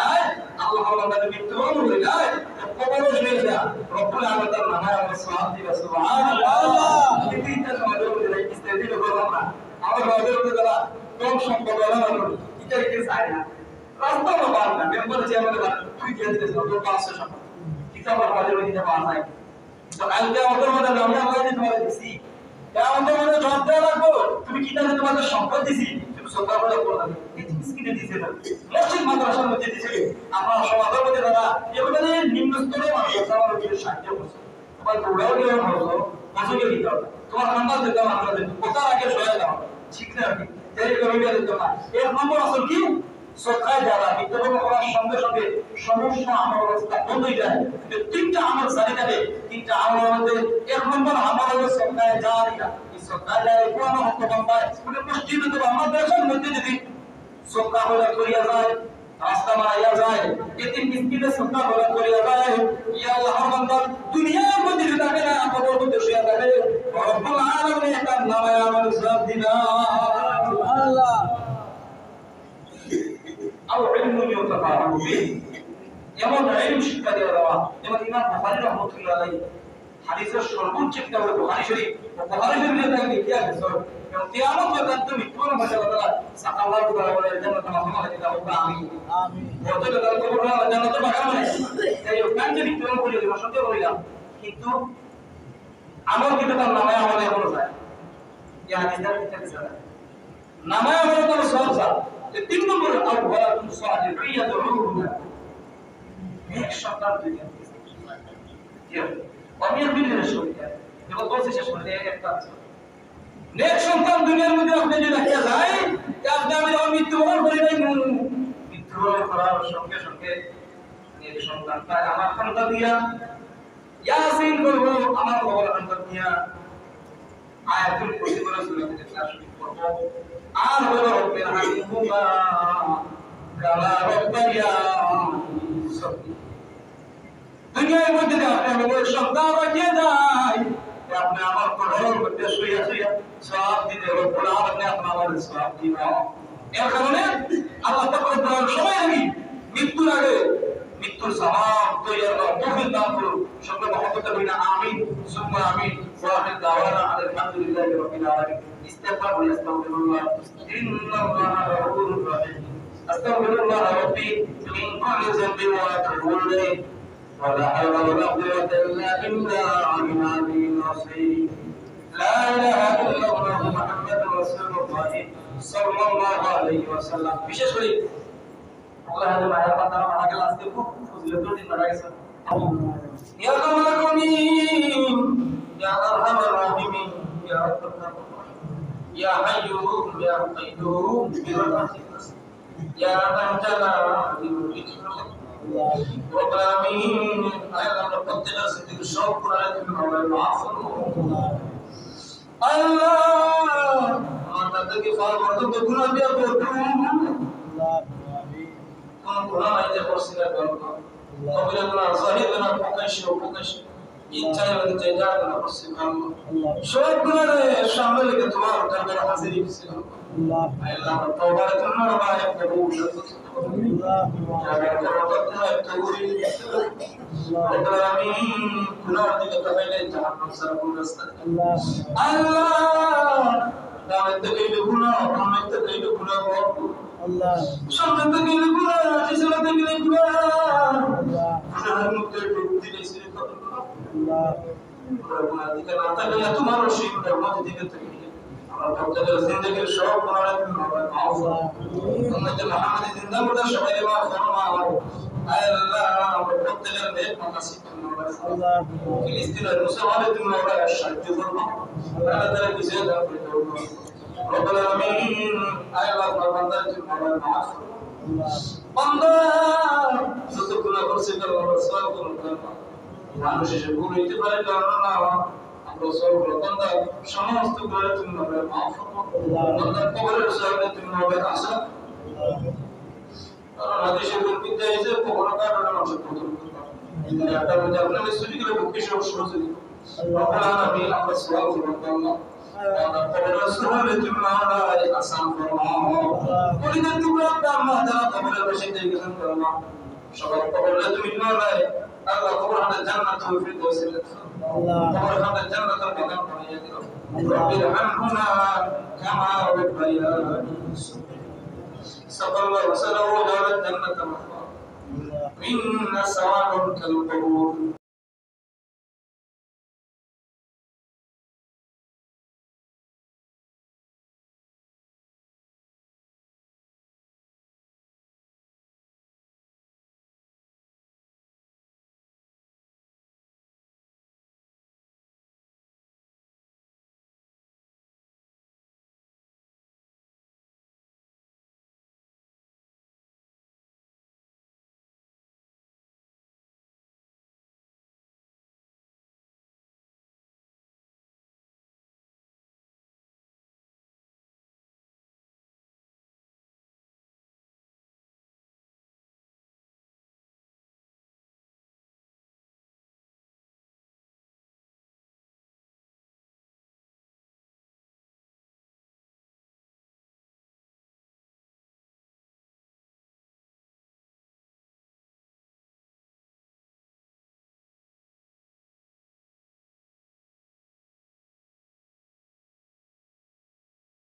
আল্লাহ আমাদের মৃত্যুবরণ হয়ে যায়, কবর হয়ে যায়, রব্বুল আলামিন তার নামে আমরা সওয়াব দিবা, সুবহানাল্লাহ। কিন্তু ইটা সমাজের মধ্যে নাই, ইসলাম দিলে করলাম না। আমার সমাজের মধ্যে যারা কম সম্পদ ওরা মানুষ, ইটা কি চায় না। রাস্তা হলো বাদ না, মেম্বার চেয়ারম্যান বাদ, তুই দিয়ে দিতে চাও, তোর পাঁচশো সম্পদ। কিন্তু আমার সমাজের মধ্যে ইটা পাওয়া যায়। তো কালকে আমাদের মধ্যে আমি আল্লাহ দিতে পারে দিছি। তা আমাদের মধ্যে জবাব দেওয়া লাগবো। তুমি কি জানো তোমাদের সম্পদ দিছি? তুমি সদকা করে করো না। এই জিনিস কিনে দিছে না। মসজিদ মাদ্রাসার মধ্যে দিছে। আপনার সমাজের মধ্যে যারা একেবারে নিম্ন স্তরে মানুষ আছে, আমার ওই সাহায্য করছে। তোমার দৌড়াও দিয়ে ভালো, মজুরি দিতে হবে। তোমার খান্ডা দিতে হবে, আমরা দিতে হবে। কোথার আগে সহায় দাও। ঠিক না? এই কমিটি দিতে হবে। এক নম্বর আসল কি? সদকায়ে জারিয়া, মৃত্যুবরণ করার সঙ্গে সঙ্গে সমস্ত আমল রাস্তা বন্ধ হয়ে যায়। কিন্তু তিনটা আমল জারি থাকে, তিনটা আমলের মধ্যে এক নম্বর আমল হলো সদকায়ে জারিয়া। এই সদকায়ে জারিয়া কোন হকদার পায়, মানে মসজিদে তো আমার দেশের মধ্যে যদি সদকা হলে করিয়া যায়, রাস্তা বানাইয়া যায়, এতিম মিসকিনের সদকা হলে করিয়া যায়, ইয়া আল্লাহর বান্দা দুনিয়ার মধ্যে যদি থাকে না, কবর মধ্যে শুয়ে থাকে, রব্বুল আলামিন তার নামে আমল সব দিলা। সুবহানাল্লাহ। আও ইলমুন ইউনতাফাউ বিহি, এমন ইলম শিক্ষা দেওয়া দেওয়া, যেমন ইমাম বুখারী রহমতুল্লাহ আলাইহি হাদিসের সর্বোচ্চ কিতাব হলো বুখারী শরীফ, ও বুখারী শরীফে তাই লিখিয়া গেছে, এবং কিয়ামত পর্যন্ত মৃত্যুবরণ হয়ে গেল তারা সাকাল্লাহ তাআলা বলে জান্নাত মাহমুদ হয়ে যাবে, আমিন। আমিন। বলতে গেলে তারা কবর হলো জান্নাতের বাগান মানে, তাই ওখান যে মৃত্যুবরণ করে দিল, সত্য বলিলাম, কিন্তু আমল কিন্তু তার নামে আমলে এখনো যায়। এই হাদিসটা ঠিক আছে। নামায় আমলে তার সওয়াব যায়। যে তিন নম্বরে, আও ওয়ালাদুন সালিহুন ইয়াদউ লাহু। নেক সন্তান দুনিয়া থেকে। কি হবে? আমি এক মিনিটের সঙ্গে। এবার বলছি শেষ করে, এই একটা আছে। নেক সন্তান দুনিয়ার মধ্যে আপনি যদি রাখিয়া যায়, যে আপনি আমি যখন মৃত্যুবরণ করি নাই, মৃত্যুবরণ করার সঙ্গে সঙ্গে নেক সন্তান তাই আমার খান্ডা দিয়া, ইয়াসিন পড়বো, আমার কবর খান্ডা দিয়া, আয়াতুল কুরসি পড়ে সূরা ইখলাস শরীফ পড়বো। আর বলো, রব্বিরহামহুমা কামা রাব্বায়ানি সগীরা। দুনিয়ার মধ্যে যদি আপনি আমাদের সন্তান রাখিয়া যায়, আপনি আমার কবরের মধ্যে শুয়ে শুয়ে সওয়াব দিতে, রব্বুল আলামিন আপনি আমাদের সওয়াব দিবা। এর কারণে আল্লাহ তাআলা বলেন, সবাই আমি মৃত্যুর আগে মৃত্যুর সওয়াব তৈরি করার তৌফিক দান করুন। সকলে মহব্বতে বলি না, আমিন, সুম্মা আমিন। ওয়া আখিরু দাওয়ানা আলহামদুলিল্লাহি রাব্বিল আলামিন। ইস্তেগফার বলি, আস্তাগফিরুল্লাহ। ইন্নাল্লাহা গাফুরুর রাহিম। আস্তাগফিরুল্লাহ রাব্বি মিন কুল্লি যামবিন ওয়া আতুবু ইলাইহি। ولا حول ولا قوة إلا بالله العلي العظيم. لا إله إلا الله محمد رسول الله صلى الله عليه وسلم. বিশেষ করে আল্লাহ হাজে মায়ের কথা মারা গেল, আজকে খুব ফজিলতের দিন মারা গেছে। يا أرحم الراحمين، يا أرحم الراحمين، يا أرحم الراحمين، يا حي يا قيوم برحمتك. يا ذا الجلال والإكرام. رب العالمين، আয় আল্লাহ, আমরা প্রত্যেকের জিন্দেগির সব গুনাহ তুমি মাফ করো। আল্লাহ, আমার তাদেরকে পাওয়া পর্যন্ত গুনাহ দিয়া ভরপুর। কোন গুনাহ নাই যে করছি না, বলো। কবিরা গুনাহ, জাহির গুনাহ, প্রকাশ্য, অপ্রকাশ্য। ইচ্ছায় অনিচ্ছায় যা গুনাহ করছি, আল্লাহ। সব গুনাহ সামনে রেখে তোমার দরবারে হাজিরি দিচ্ছি, আল্লাহ। আল্লাহ, তওবা তোমার বারে কবুল। আল্লাহ। রব্বুল আলামিন, গুনার দিকে তাকাইলে জাহান্নাম ছাড়া কোনো রাস্তা নেই। আল্লাহ। আল্লাহ, ডানে তাকাইলে গুনা, বামে তাকাইলে গুনা, আল্লাহ। সামনে তাকাইলে গুনা, পিছনে তাকাইলে গুনা। আল্লাহ। গুনার মধ্যে ডুব দিলে সে আল্লাহ। আমরা গুনার দিকে না তাকাইয়া তোমার অসীম রহমতের দিকে তাকাইয়া আমরা প্রত্যেকের জিন্দেগির সব গুনাহ তুমি মাফ করো। উম্মতে মুহাম্মাদি জিন্দা মুর্দা সবাইরে মাফ ফরমাও। আয় আল্লাহ, আমরা প্রত্যেকের নেক মাকাসিদ তুমি মাফ করো। আল্লাহ। ফিলিস্তিনের মুসলমানরে তুমি মাওলা সাহায্য করো। আল্লাহ তাআলা কিছু দান করে দাও। রব্বুল আলামিন, আয় আল্লাহ, তোমার বান্দারে তুমি মাওলা মাফ করো। বান্দা যত গুনাহ করছে, আল্লাহ সওয়াব করো। মানুষ হিসেবে ভুল হইতে পারে, কারণ না, আমরা সব বান্দা সমস্ত গুনাহ তুমি মাওলা মাফ করো। বান্দার কবরের সামনে তুমি মাওলা আশা। কারণ হাদিসের মধ্যে এই যে কবর কাটানো মানুষের প্রথম কথা। এই একটা মধ্যে আপনাদের ছুটি গেলে বুকে সব সহজ হয়ে যাবে। রব্বুল আলামিন, আমরা সওয়াব করব আল্লাহ। আমরা কবরের সামনে তুমি মাওলা আসান ফরমাও। কলিজার টুকরা আব্বা আম্মা যারা কবরের পাশে দিয়ে গেছেন আল্লাহ, সবার কবরে তুমি মাওলা আল্লাহ কবর হাতে জান্নাতুল ফিরদাউস। আল্লাহ। কবর হাতে জান্নাতুল বাগান বানিয়ে দিও। আল্লাহ। رب ارحمهما كما ربياني صغيرا. صلى الله وسلم وبارك جنة مأواه. منا ثواب كالقبور.